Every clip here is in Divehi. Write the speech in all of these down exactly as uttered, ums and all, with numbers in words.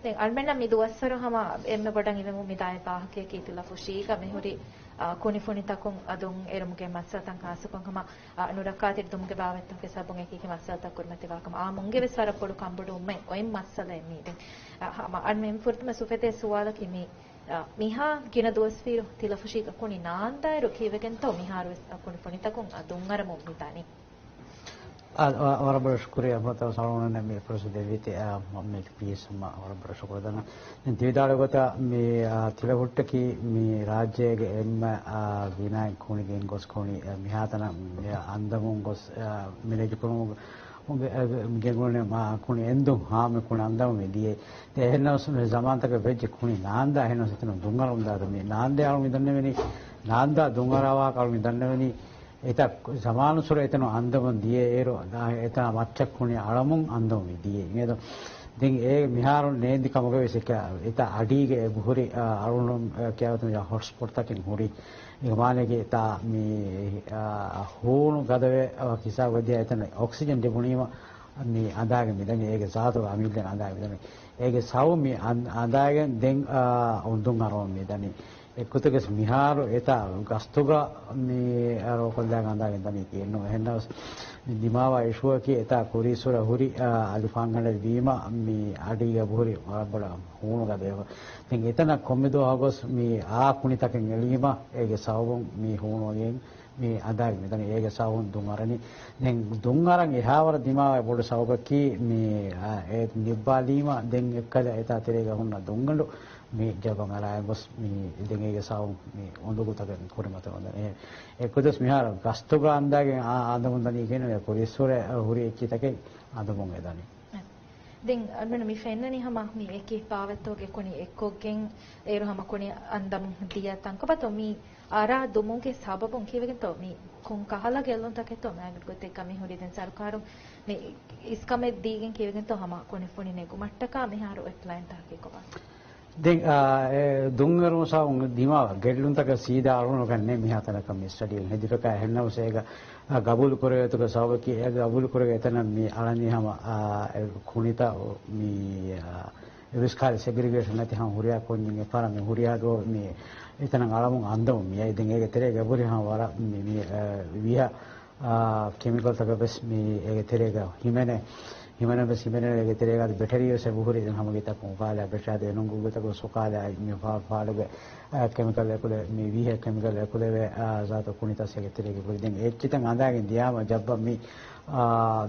ދެން އަޅުމެންނަށް މި ދުވަސްވަރު ހަމަ އެންމެ ބޮޑަށް އިވެމުން މިދާއި ވާހަކަޔަކީ ތިލަފުށީގަ މިހުރި، އާ، ކުނިފުނިތަކުން އަދުން އެރުމުގެ މައްސަލަތައް ޚާއްޞަކޮށް ހަމަ، އާ، ނުރައްކާތެރި ދުމުގެ ބާވަތްތަކުގެ ސަބަބުން އެކި އެކި މައްސަލަތައް ކުރިމަތިވާކަމަށް އާއްމުންގެ ވެސް ވަރަށް ބޮޑު ކަންބޮޑުވުމެއް އޮތް މައްސަލައެއް މީ. ދެން، އާ، ހަމަ އަޅުމެން ފުރަތަމަ ސުފެދޭ ސުވާލަކީ މީ، އާ، މިހާ ގިނަ ދުވަސްވީރު ތިލަފުށީގަ ކުނި ނާންދާއިރު ކީއްވެގެންތޯ މިހާރު ވެސް ކުނިފުނިތަކުން ދުންއަރަމުން މިދަނީ؟ އާ، ވަ-، ވަރަށް ބޮޑަށް ޝުކުރިއްޔާ ހަމަ ތައް ސަލާމަތް މި ފުރުސަތު ދެއްވީތީ، އާ، މަ-، މި ޕީސް ހަމަ ވަރަށް ބޮޑަށް ޝުކުރު ދަންނަ. ދެން ތި ވިދާޅުވި ގޮތަށް މި، އާ، ތިލަފުށިއްޔަކީ މި ރާއްޖޭގެ އެންމެ، އާ، ގިނައިން ކުނި ގެންގޮސް ކުނި، އާ، މިހާތަނަށް މި އަންދަމުން ގޮސް، އާ، މެނޭޖް ކުރުމުގެ، އާ، ގެންގުޅެން މާ ކުނި އެންދުން ހާމަ ކުނި އަންދަމުން މި ދިޔައީ. ދެން އެހެންނަމަސް މި ޒަމާންތަކެއް ވެއްޖެ ކުނި ނާންދާ އެހެންނަމަސް އެތަނުން ދުންއަރަމުން ދާތަ މި ނާންދެ އަޅު މި ދަންނެވެނީ. ނާންދާ ދުންއަރާ ވާހަކަ އަޅު މި ދަންނެވެނީ. އެތައް ޒަމާނުއްސުރެ އެތަނުން އަންދަމުން ދިޔަ އޭރު، އެތަނަށް މައްޗަށް ކުނި އަޅަމުން އަންދަމުން މި ދިޔައީ. އިނގޭތޯ؟ ދެން އޭ މިހާރު ނޭނދި ކަމުގަ ވެސް އެކަ-، އެތައް އަޑީގެ އެބަހުރި، އަ، އަޅުން، އަ، ކިޔާ ގޮތުން ހޮޓްސްޕޮޓްތަކެއް ހުރި. އޭގެ މާނައަކީ އެތާ މި، އަ، ހޫނު ގަދަވެ، އަ، ހިސާބު ދިޔަ އެތަނަށް އޮކްސިޖަން ލިބުނީމަ މި އަނދާގެން މިދަނީ. އޭގެ ޒާތުގަ އަމިއްލަ އަނދާގެން މިދަނީ. އޭގެ ސަބަބު މި އަން-، އަނދާގެން ދެން، އާ، އުނދުން އަރަމުން މިދަނީ. އެއްގޮތަކަސް މިހާރު އެތާ ގަސްތުގަ މި ރޯކޮށްލާގެން އަނދާގެން ދަނީ ކިޔެއްނު. އެހެންނަމަސް މި ދިމާވާ އިޝޫއަކީ އެތާ ކުރީއްސުރެ ހުރި، އާ، އަލިފާންގަނޑެއް ވީމަ މި އަޑީގަ ހުރި ވަރަށް ބޮޑަށް ހޫނު ގަދަވެފަ. ދެން އެތަނަށް ކޮންމެ ދުވަހަކުވެސް މި އާ ކުނިތަކެއް އެޅީމަ އޭގެ ސަބަބުން މި ހޫނު އޮތް މި އަނދާގެން މިދަނީ. އޭގެ ސަބަބުން ދުން އަރަނީ. ދެން ދުން އަރަން އެހާވަރަށް ދިމާވާ ބޮޑު ސަބަބަކީ މި، އާ، އެ ނިއްވާލީމަ ދެން އެއްކަލަ އެތާ ތެރޭގަ ހުންނަ ދުންގަނޑު މި ޖައްވަން އަރާ ގޮސް މި ދެން އޭގެ ސަބަބުން މި އުނދަގޫތަކެއް ކުރިމަތިވަން ދަނީ. އެ، އެއްގޮތަސް މިހާރު ގަސްތުގަ އަންދާގެން އާ، އަނދަމުން ދަނީ ކިޔެން ކުރީއްސުރެ ހުރި އެއްޗިތަކެއް އަނދަމުން އެ ދަނީ. ދެން އަޅުމެން މި ފެންނަނީ ހަމަ މި އެކި ބާވަތްތަކުގެ ކުނި އެއްކޮށްގެން އޭރު ހަމަ ކުނި އަންދަމުން ދިޔަ ތަންކޮބާތޯ މި އަރާ ދުމުގެ ސަބަބުން ކީއްވެގެންތޯ މި ކޮން ކަހަލަ ގެއްލުންތަކެއްތޯ މާގެން ގޮތެއްގަ މި ހުރީ؟ ދެން ސަރުކާރުން މި އިސްކަމެއް ދީގެން ކީއްވެގެންތޯ ހަމަ ކުނިފުނި ނެގުމަށްޓަކާ މިހާރު އެ ޕްލޭންތަކަކީ ކޮބާ؟ ދެން، އާ، އެ ދުންއެރުމު ސަބަބުން ދިމާވާ ގެއްލުންތަކަށް ސީދާ އަޅުގަނޑު ކަންނޭ މިހާތަނަކަށް މި ސްޓަޑީއެއް ހެދިފަކާ. އެހެންނަމަސް އޭގަ، އާ، ގަބޫލު ކުރެވޭތުގެ ސަބަބަކީ އޭގަ ގަބޫލު ކުރެވޭ އެތަނަށް މި އަޅަނީ ހަމަ، އާ، އެ ކުނިތައް މި، އާ، އެ ވިސްކާލި ސެގްރިގޭޝަން ނެތި ހަމަ ހުރިހާ ކުންޏެއް އެފަރަށް މި ހުރިހާ ދުވަހު މި އެތަނަށް އަޅަމުން އަންދަމުން މި އައި. ދެން އޭގެ ތެރޭގަ އެބަހުރި ހަމަ ވަރަށް މި، މި، އާ، ވިހަ އާ، ކެމިކަލްތަކަށް ވެސް މި އޭގެ ތެރޭގަ ހިމެނޭ. ހިމެނޭ ވެސް ހިމެނޭ އޭގެ ތެރޭގަ އަދި ބެޓަރީ ވެސް އެބަހުރި. ދެން ހަމަ ގިތަކުން އުފާލާ ބެޓަރީ އަދި އެނޫން ގުޅުގުތަކުން ސުކާލާ މި ފާ-، ފާޑުގެ، އާ، ކެމިކަލް އެކުލެ، މި ވީހަ ކެމިކަލް އެކުލެވޭ، އާ، ޒާތު ކުނިތައް އޭގެ ތެރޭގަ ހުރި. ދެން އެއްޗިތައް އަނދާގެން ދިޔާމަ ޖައްވަ މި، އާ،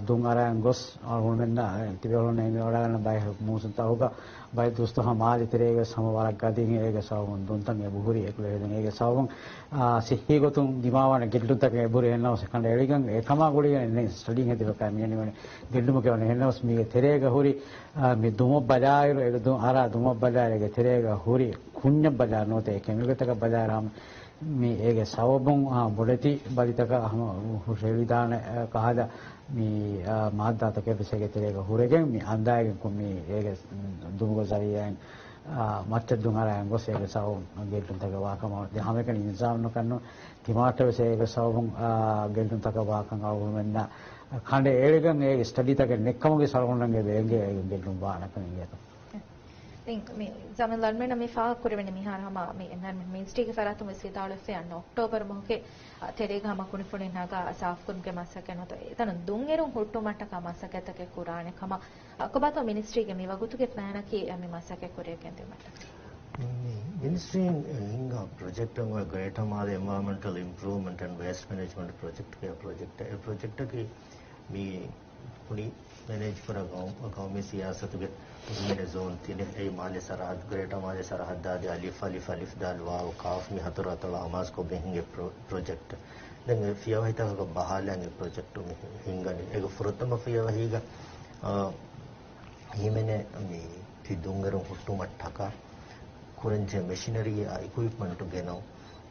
ދުން އަރާން ގޮސް އަޅުގަނޑުމެންނަށް ތިބޭފުޅުންނަށް އެނގިވަޑައިގަންނަ ބައެއް މޫސުންތަކުގަ ބައެއް ދުވަސްތަކު މާލެ ތެރޭގަ ހަމަ ވަރަށް ގަދައިން އޭގެ ސަބަބުން ދުންތައް އެބަހުރި އެކުލެވިގެން އޭގެ ސަބަބުން، އާ، ސިއްހީ ގޮތުން ދިމާވާނެ ގެއްލުންތަކެއް އެބަހުރި. އެހެންނަމަސް އެކަނޑައެޅިގެން އެކަމާ ގުޅިގެން ދެން ސްޓަޑީ ހެދިފަ މިއަންނަނީ ގެއްލުމަކީ ވަނީ. އެހެންނަމަސް މީގެ ތެރޭގަ ހުރި، އާ، މި ދުމަށް ބަލާއިރު އޭގެ ދުން އަރާ ދުމަށް ބަލާއިރު އޭގެ ތެރޭގަ ހުރި ކުންޏަށް ބަލާ ނުވަތަ އެ ކެމިކަލްތަކަށް ބަލާއިރު ހަމަ މި އޭގެ ސަބަބުން، އާ، ބޮޑެތި ބަލިތަކަށް ހަމަ ހުށަހެޅިދާނެ، އާ، ކަހަލަ މި، އާ، މާއްދާތަކެއް ވެސް އޭގެ ތެރޭގަ ހުރެގެން މި އަނދާގެން ކު-، މި އޭގެ ދުމުގެ ޒަރީއާއިން، އާ، މައްޗަށް ދުން އަރާން ގޮސް އޭގެ ސަބަބުން ގެއްލުންތަކެއް ވާކަމަށް ދެން ހަމައެކަނި އިންސާނުންނަކަށްނު ތިމާއަށްޓަށް ވެސް އޭގެ ސަބަބުން، އާ، ގެއްލުންތަކަށް ވާކަން އަޅުގަނޑުމެންނަށް ކަނޑައެޅިގެން އޭގެ ސްޓަޑީތަކެއް ނެއްކަމުގެ ސަރުކާރުންނަށް އެބަ އެނގޭ އޭގެ ގެއްލުން ވާނެކަން އިނގޭތޯ. ދެން މި ޒަމީލް އަޅުމެންނަށް މި ފާހަގަކުރެވެނީ މިހާރު ހަމަ މި އެންވަޔަރމަންޓް މިނިސްޓްރީގެ ފަރާތުން ވެސް ވިދާޅުވެފައި އަންނަ އޮކްޓޯބަރ މަހުގެ، އަ، ތެރޭގަ ހަމަ ކުނިފުނި ނަގާ ސާފުކުރުމުގެ މަސައްކަތް ނުވަތަ އެތަނުން ދުންއެރުން ހުއްޓުވުމަށްޓަކާ މަސައްކަތްތަކެއް ކުރާނެ ކަމަށް، އަ، ކޮބާތޯ މިނިސްޓްރީގެ މިވަގުތުގެ ޕްލޭނަކީ، އަ، މި މަސައްކަތް ކުރިއަށް ގެންދިއުމަށްޓަކާ؟ މި މިނިސްޓްރީން ހިންގާ ޕްރޮޖެކްޓަށް ގްރޭޓަރ މާލެ އެންވަޔަރމަންޓަލް އިމްޕްރޫވްމަންޓް އެންޑް ވޭސްޓް މެނޭޖްމަންޓް ޕްރޮޖެކްޓް ކިޔާ ޕްރޮޖެކްޓެއް. އެ ޕްރޮޖެކްޓަކީ މި ކުނި މެނޭޖް ކުރާ ގައު-، ގައުމީ ސިޔާސަތުގެ ހިމެނޭ ޒޯން ތިނެއް، އެއީ މާލެ ސަރަހައްދު، ގްރޭޓަރ މާލެ ސަރަހައްދާ އަދި އަލިފް، އަލިފް، އަލިފް ދާލް ވާވް ކާފް މި ހަތަރު އަތޮޅަށް އަމާޒުކޮށްގެން ހިނގޭ ޕްރޮ-، ޕްރޮޖެކްޓް. ދެން އެ ފިޔަވަހިތަކަކަށް ބަހާލައިގެން ޕްރޮޖެކްޓު މި ހިނގަނީ. އޭގެ ފުރަތަމަ ފިޔަވަހީގަ، އާ، ހިމެނޭ މި ތި ދުންއެރުން ހުއްޓުވުމަށްޓަކާ ކުރަންޖެހޭ މެޝިނަރީއާ އިކުއިޕްމަންޓު ގެނައު.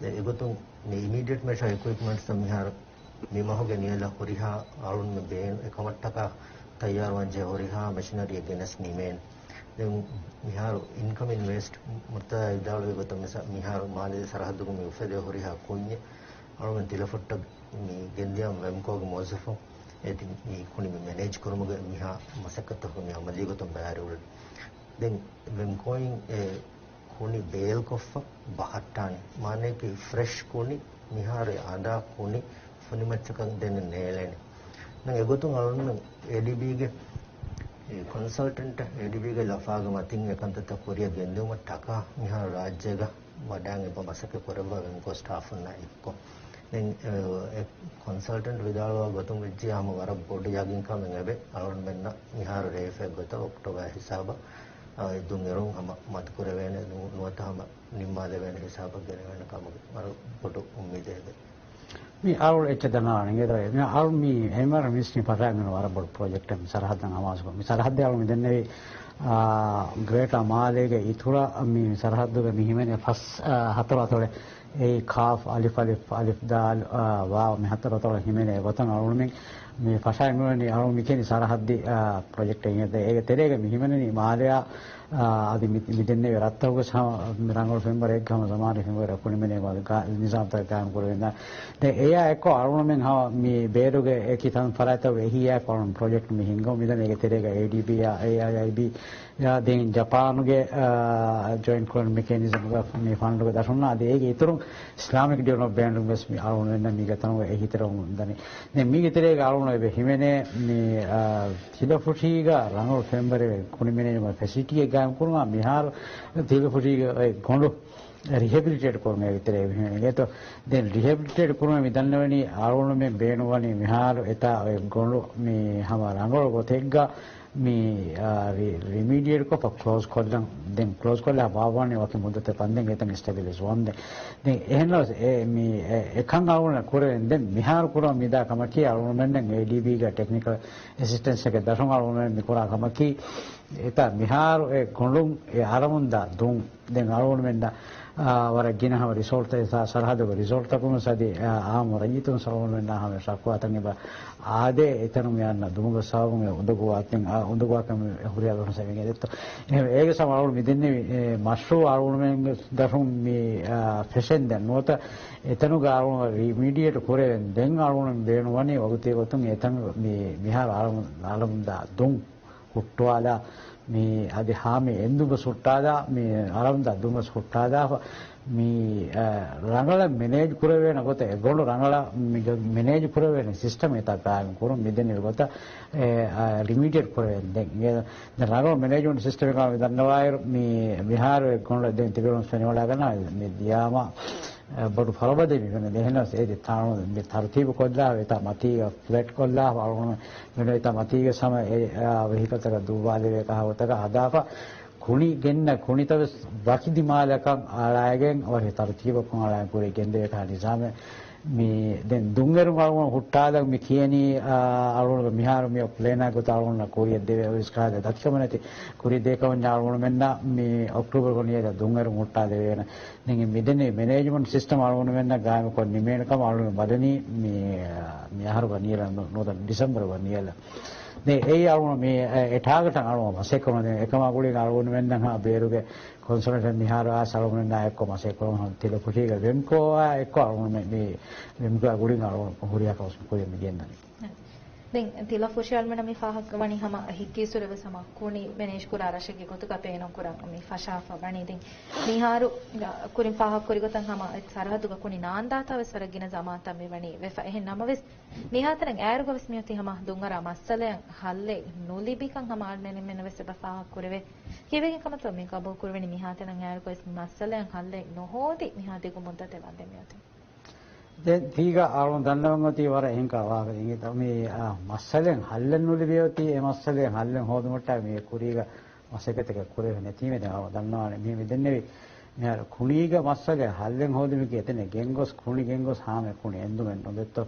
ދެން އެގޮތުން މި އިމީޑިއެޓް މެޝަރ އިކުއިޕްމަންޓްސް މިހާރު މި މަހުގެ ނިޔަލަށް ހުރިހާ އަޅުންމެ ބޭނު އެކަމަށްޓަކާ ތައްޔާރުވާންޖެހޭ ހުރިހާ މެޝިނަރީއެއް ގެނެސް ނިމޭން. ދެން މިހާރު އިންކަމިން ވޭސްޓް މުރްތަޒާ ވިދާޅުވި ގޮތަށް މިސާ މިހާރު މާލެ ސަރަހައްދުގަ މި އުފެދޭ ހުރިހާ ކުންޏެއް އަޅުގަނޑު ތިލަފުއްޓަށް މި ގެންދިޔަމު ވެމްކޯގެ މުވައްޒަފުން އޭތި މި ކުނި މި މެނޭޖް ކުރުމުގެ މިހާ މަސައްކަތްތަކުގެ މި އަމަލީ ގޮތުން ބައިވެރި އުޅެނީ. ދެން ވެމްކޯއިން އެ ކުނި ބޭލްކޮށްފަ ބަހައްޓާނެ. މާނަޔަކީ ފްރެޝް ކުނި މިހާރު އެ އަނދާ ކުނި ފުނިމައްޗަކަށް ދެން ނޭޅޭނެ. ދެން އެގޮތުން އަޅުން އޭޑީބީގެ ކޮންސަލްޓެންޓް އޭޑީބީގެ ލަފާގެ މަތިން އެ ކަންތައްތައް ކުރިއަށް ގެންދިއުމަށް ޓަކާ މިހާރު ރާއްޖޭގަ ވަޑާން އެބަ މަސައްކަތް ކުރައްވާ ވެމްކޯ ސްޓާފުންނާ އެއްކޮށް. ދެން، އެ، ކޮންސަލްޓެންޓް ވިދާޅުވާ ގޮތުން ވެއްޖިއްޔާ ހަމަ ވަރަށް ބޮޑު ޔަގީންކަމެއް އެބެ. އަޅުގަނޑުމެންނަށް މިހާރު ރޭފައި ގޮތަށް އޮކްޓޯބަރ ހިސާބަށް، އާ، ދުން އެރުން ހަމަ މަދުކުރެވޭނެ، ނު-، ނުވަތަ ހަމަ ނިންމާލެވޭނެ ހިސާބަށް ގެނެވޭނެ ކަމުގެ ވަރަށް ބޮޑު އުއްމީދެއް އެބެ. މި އަޅު އެއްޗެއް ދަންނަވާނެ އިނގޭތޯ. މި އަޅު މި އެމްއާރް މިނިސްޓްރީ ފަށާގެން ވަރަށް ބޮޑު ޕްރޮޖެކްޓެއް މި ސަރަހައްދަށް އަމާޒުކޮށް. މި ސަރަހައްދެއް އަޅު މި ދެންނެވީ، އާ، ގްރޭޓާ މާލޭގެ އިތުރަށް މި ސަރަހައްދުގެ މި ހިމެނޭ ފަސް، އާ، ހަތަރު އަތޮޅެއް. އެއީ ކާފް، އަލިފް، އަލިފް، އަލިފް، ދާލް، އާ، ވާވް މި ހަތަރު އަތޮޅަށް ހިމެނޭ ގޮތަށް އަޅުގަނޑުމެން މި ފަށާ މިވަނީ އަޅު މި ކިޔަނީ ސަރަހައްދީ، އާ، ޕްރޮޖެކްޓެއް އިނގޭތޯ. އޭގެ ތެރޭގަ މި ހިމެނެނީ މާލެއާ، އާ، އަދި މި، މި ދެންނެވި ރަށްތަކުގެ ހަމަ މި ރަނގަޅު ފެންވަރެއްގަ ހަމަ ޒަމާނީ ފެންވަރެއް ކުނިމެނޭ ގާ-، ނިޒާމްތައް ގާއިމް ކުރެވެންދާ. ދެން އެއާ އެއްކޮށް އަޅުގަނޑުމެން ހަމަ މި ބޭރުގެ އެކި ތަން ފަރާތްތަކުގެ އެހީއާ އެއްކޮށް އަޅުގަނޑު ޕްރޮޖެކްޓް މި ހިންގަމުން މިދަނީ. އޭގެ ތެރޭގަ އޭޑީބީއާ، އޭއާއައިބީ، އާ، ދެން ޖަޕާނުގެ، އާ، ޖޮއިންޓް ކުރެން މެކޭނިޒަމްގަ މި ފަންޑުގެ ދަށުންނާ އަދި އޭގެ އިތުރުން އިސްލާމިކް ޑިވެލޮޕްމަންޓް ބޭންކުން ވެސް މި އަޅުގަނޑުމެންނަށް މީގެ ތަނުގަ އެހީތެރިވަމުން ދަނީ. ދެން މީގެ ތެރޭގަ އަޅުގަނޑު އެބަ ހިމެނޭ މި، އާ، ތިލަފުށީގަ ރަނގަޅު ފެންވަރެއް ކުނިމެނޭ ފެސިލިޓީއެއް ގާއިމް ކުރުމަށް މިހާރު ތިލަފުށީގެ ގޮނޑު ރިހެބިލިޓޭޓް ކުރުމަށް އޭގެ ތެރޭ ހިމެނޭ. ދެން ރިހެބިލިޓޭޓް ކުރުމަށް މި ދަންނަވަނީ އަޅުގަނޑުމެން ބޭނުންވަނީ މިހާރު އެތާ އޮތް ގޮނޑު މި ހަމަ ރަނގަޅު ގޮތެއްގަ މި، އާ، ރި-، ރިމީޑިއޭޓް ކޮށްފަ ކްލޯޒް ކޮށްލަން. ދެން ކްލޯޒް ކޮށްލާ ބާއްވާނީ ވަކި މުއްދަތެއް ކަން ދެން އެތަން އެސްޓެބިލިޝް ވަންދެން. ދެން އެހެންނަމަވެސް އެ މި އެ-، އެކަން އަޅުގަނޑަށް ކުރެވެން ދެން މިހާރު ކުރަމުން މިދާ ކަމަކީ އަޅުގަނޑުމެންނަށް އޭޑީބީގެ ޓެކްނިކަލް އެސިސްޓެންސްއެއްގެ ދަށުން އަޅުގަނޑުމެން މި ކުރާ ކަމަކީ އެތާ މިހާރު އެ ގޮނޑުން އެ އަރަމުންދާ ދުން. ދެން އަޅުގަނޑުމެންނަށް، އާ، ވަރަށް ގިނަ ހަމަ ރިސޯޓްތައް ސަ-، ސަރަހައްދުގެ ރިސޯޓްތަކުން ސަދި، އާ، އާއްމު ރައްޔިތުން އަޅުގަނޑުމެންނާ ހަމަ ޝަކުވާތައް އެބަ އާދޭ އެތަނުން މި އަންނަ ދުމުގެ ސަބަބުން އެ އުނދަގޫ އަތެއް، އާ، އުނދަގޫ އަކަށް މި ހުރިހާ ބަހުން ސަމިގެ ދެއްތޯ. އެހެން އޭގެ ސަމަ އަޅުގަނޑު މި ދެންނެވި، އެ، މަޝްރޫއު އަޅުގަނޑުމެންގެ ދަށުން މި، އާ، ފެށެން ދެން ނުވަތަ އެތަނުގަ އަޅުގަނޑު ރިމީޑިއޭޓް ކުރެވެން ދެން އަޅުގަނޑު ބޭނުންވަނީ ވަގުތީ ގޮތުން އެތަން މި، މިހާރު އަޅަމު-، އަޅަމުންދާ ދުން ހުއްޓުވާލާ، މި އަދި ހާމި އެންދުން ވެސް ހުއްޓާލާ، މި އަރަމްދާ ދުން ވެސް ހުއްޓާލާފަ، މި، އަ، ރަނގަޅަށް މެނޭޖް ކުރެވޭނެ ގޮތަށް، އެ ގޮނޑު ރަނގަޅަށް މި މެނޭޖް ކުރެވޭނެ ސިސްޓަމް އެތާ ގާއިމް ކުރުން މި ދެންނެވި ގޮތަށް، އެ، އަ، ރިމީޑިއޭޓް ކުރެވެން ދެން. އެ، ދެން ރަނގަޅު މެނޭޖްމަންޓް ސިސްޓަމެއް މި ދަންނަވާއިރު، މި މިހާރު އެ ގޮނޑު ދެން ތިބިރުން ފެނިވަޑާގަންނަ މި ދިޔާމަ އެ، ބޮޑު ފަރުބަދައެއް މި ފެންނަ. އެހެނަސް އޭ ތާނު މި ތަރުތީބު ކޮށްލާ، އެތާ މަތީގަ ފްލެޓް ކޮށްލާ، އަޅުގަނޑު މެނު އެތާ މަތީގަ ސަމަ އެ، އާ، ވެހިކަލްތަކަށް ދުއްވާލެވޭ ކަހަލަ ގޮތަކަށް ހަދާފަ، ކުނި ގެންނަ ކުނިތައް ވެސް ވަކި ދިމާލަކަށް އަޅާގެން އޮތް ތަރުތީބަކުން އަޅާގެން ކުރި ގެންދެވޭ ކަހަލަ ނިޒާމެއް. މި ދެން ދުންއެރުން އަޅުގަނޑު ހުއްޓާލަން މި ކިޔަނީ، އާ، އަޅުގަނޑު މިހާރު މި ޕްލޭނާ ގޮތަށް އަޅުގަނޑު ކުރިއަށް ދެވޭ އޮވިސް ކަހަލަ ދަތިކަމެއް ނެތި ކުރި ދޭކަމަށް އަޅުގަނޑުމެންނަށް މި އޮކްޓޫބަރު ގޮނޑިއެއް ދުންއެރުން ހުއްޓާލެވޭނެ. ދެން މިދެންނެވި މެނޭޖްމަންޓް ސިސްޓަމް އަޅުގަނޑުމެންނަށް ގާއިމުކޮށް ނިމޭނެ ކަމަށް އަޅުގަނޑު ބަލަނީ މި، މި އަހަރުގަ ނިޔަލަ ނު-، ނުވަތަ ޑިސެމްބަރުގަ ނިޔަލަ. ދެން އެއީ އަޅުގަނޑު މި އެ ޓާގެޓަށް އަޅުގަނޑު މަސައްކަތް ކުރަން. އެކަމާ ގުޅިގެން އަޅުގަނޑުމެންނަށް ބޭރުގެ ކޮންސަލްޓެންޓް މިހާރު އައިސް އަޅުގަނޑުމެންނާ އެއްކޮށް މަސައްކަތް ކުރަމުން ތިލަފުށީގަ ވެމްކޯއާ އެއްކޮށް އަޅުގަނޑު މި، މި ވެމްކޯއާ ގުޅިގެން އަޅުގަނޑު ހުރިހާ ކަމެއް ކުރިއަށް މި ގެންދަނީ. ދެން ތިލަފުށި އަޅުގަނޑަށް މި ފާހަގަ ވަނީ ހަމަ ހިއްކީސް ސުރެވެސް ހަމަ ކުނި މެނޭޖް ކުރާ ރަށެއްގެ ގޮތުގަ ބޭނުން ކުރަން މި ފަށާފަ ވަނީ. ދެން މިހާރު ކުރިން ފާހަގަ ކުރި ގޮތަށް ހަމަ ސަރަހައްދުގަ ކުނި ނާންދާތާ ވެސް ވަރަށް ގިނަ ޒަމާންތައް މި ވަނީ ވެފަ. އެހެން ނަމަވެސް މިހާތަނަށް އައިރުގަ ވެސް މިއޮތީ ހަމަ ދުންއަރާ މައްސަލައަށް ހައްލެއް ނުލިބިކަން ހަމަ އަޅުގަނޑުމެންނަށް ވެސް އެބަ ފާހަގަ ކުރެވޭ. ކީއްވެގެން ކަމަށްތޯ މި ގަބޫލު ކުރެވެނީ މިހާތަނަށް އައިރުގަ ވެސް މި މައްސަލައަށް ހައްލެއް ނުހޯދި މިހާ ދިގު މުއްދަތެއް ވަންދެން މިއޮތީ. ދެން ތީގަ އަޅުން ދަންނަވަން އޮތީ ވަރަށް އެހެން ކަ-، ވާހަކަ އިނގޭތޯ. މި، އާ، މައްސަލައެއް ހައްލެއް ނުލިބި އޮތީ، އެ މައްސަލައެއް ހައްލެއް ހޯދުމަށްޓަކާ މި ކުރީގަ މަސައްކަތެއް ކުރެވޭ ނެތީމެ. ދެން އަޅުން ދަންނަވާނެ މި، މި ދެންނެވި މިހާރު ކުނީގަ މައްސަލައެއް ހައްލެއް ހޯދުމަކީ އެތަނަށް ގެންގޮސް، ކުނި ގެންގޮސް ހާމަ ކުނި އެންދުމެއް ނުދެއްތޯ.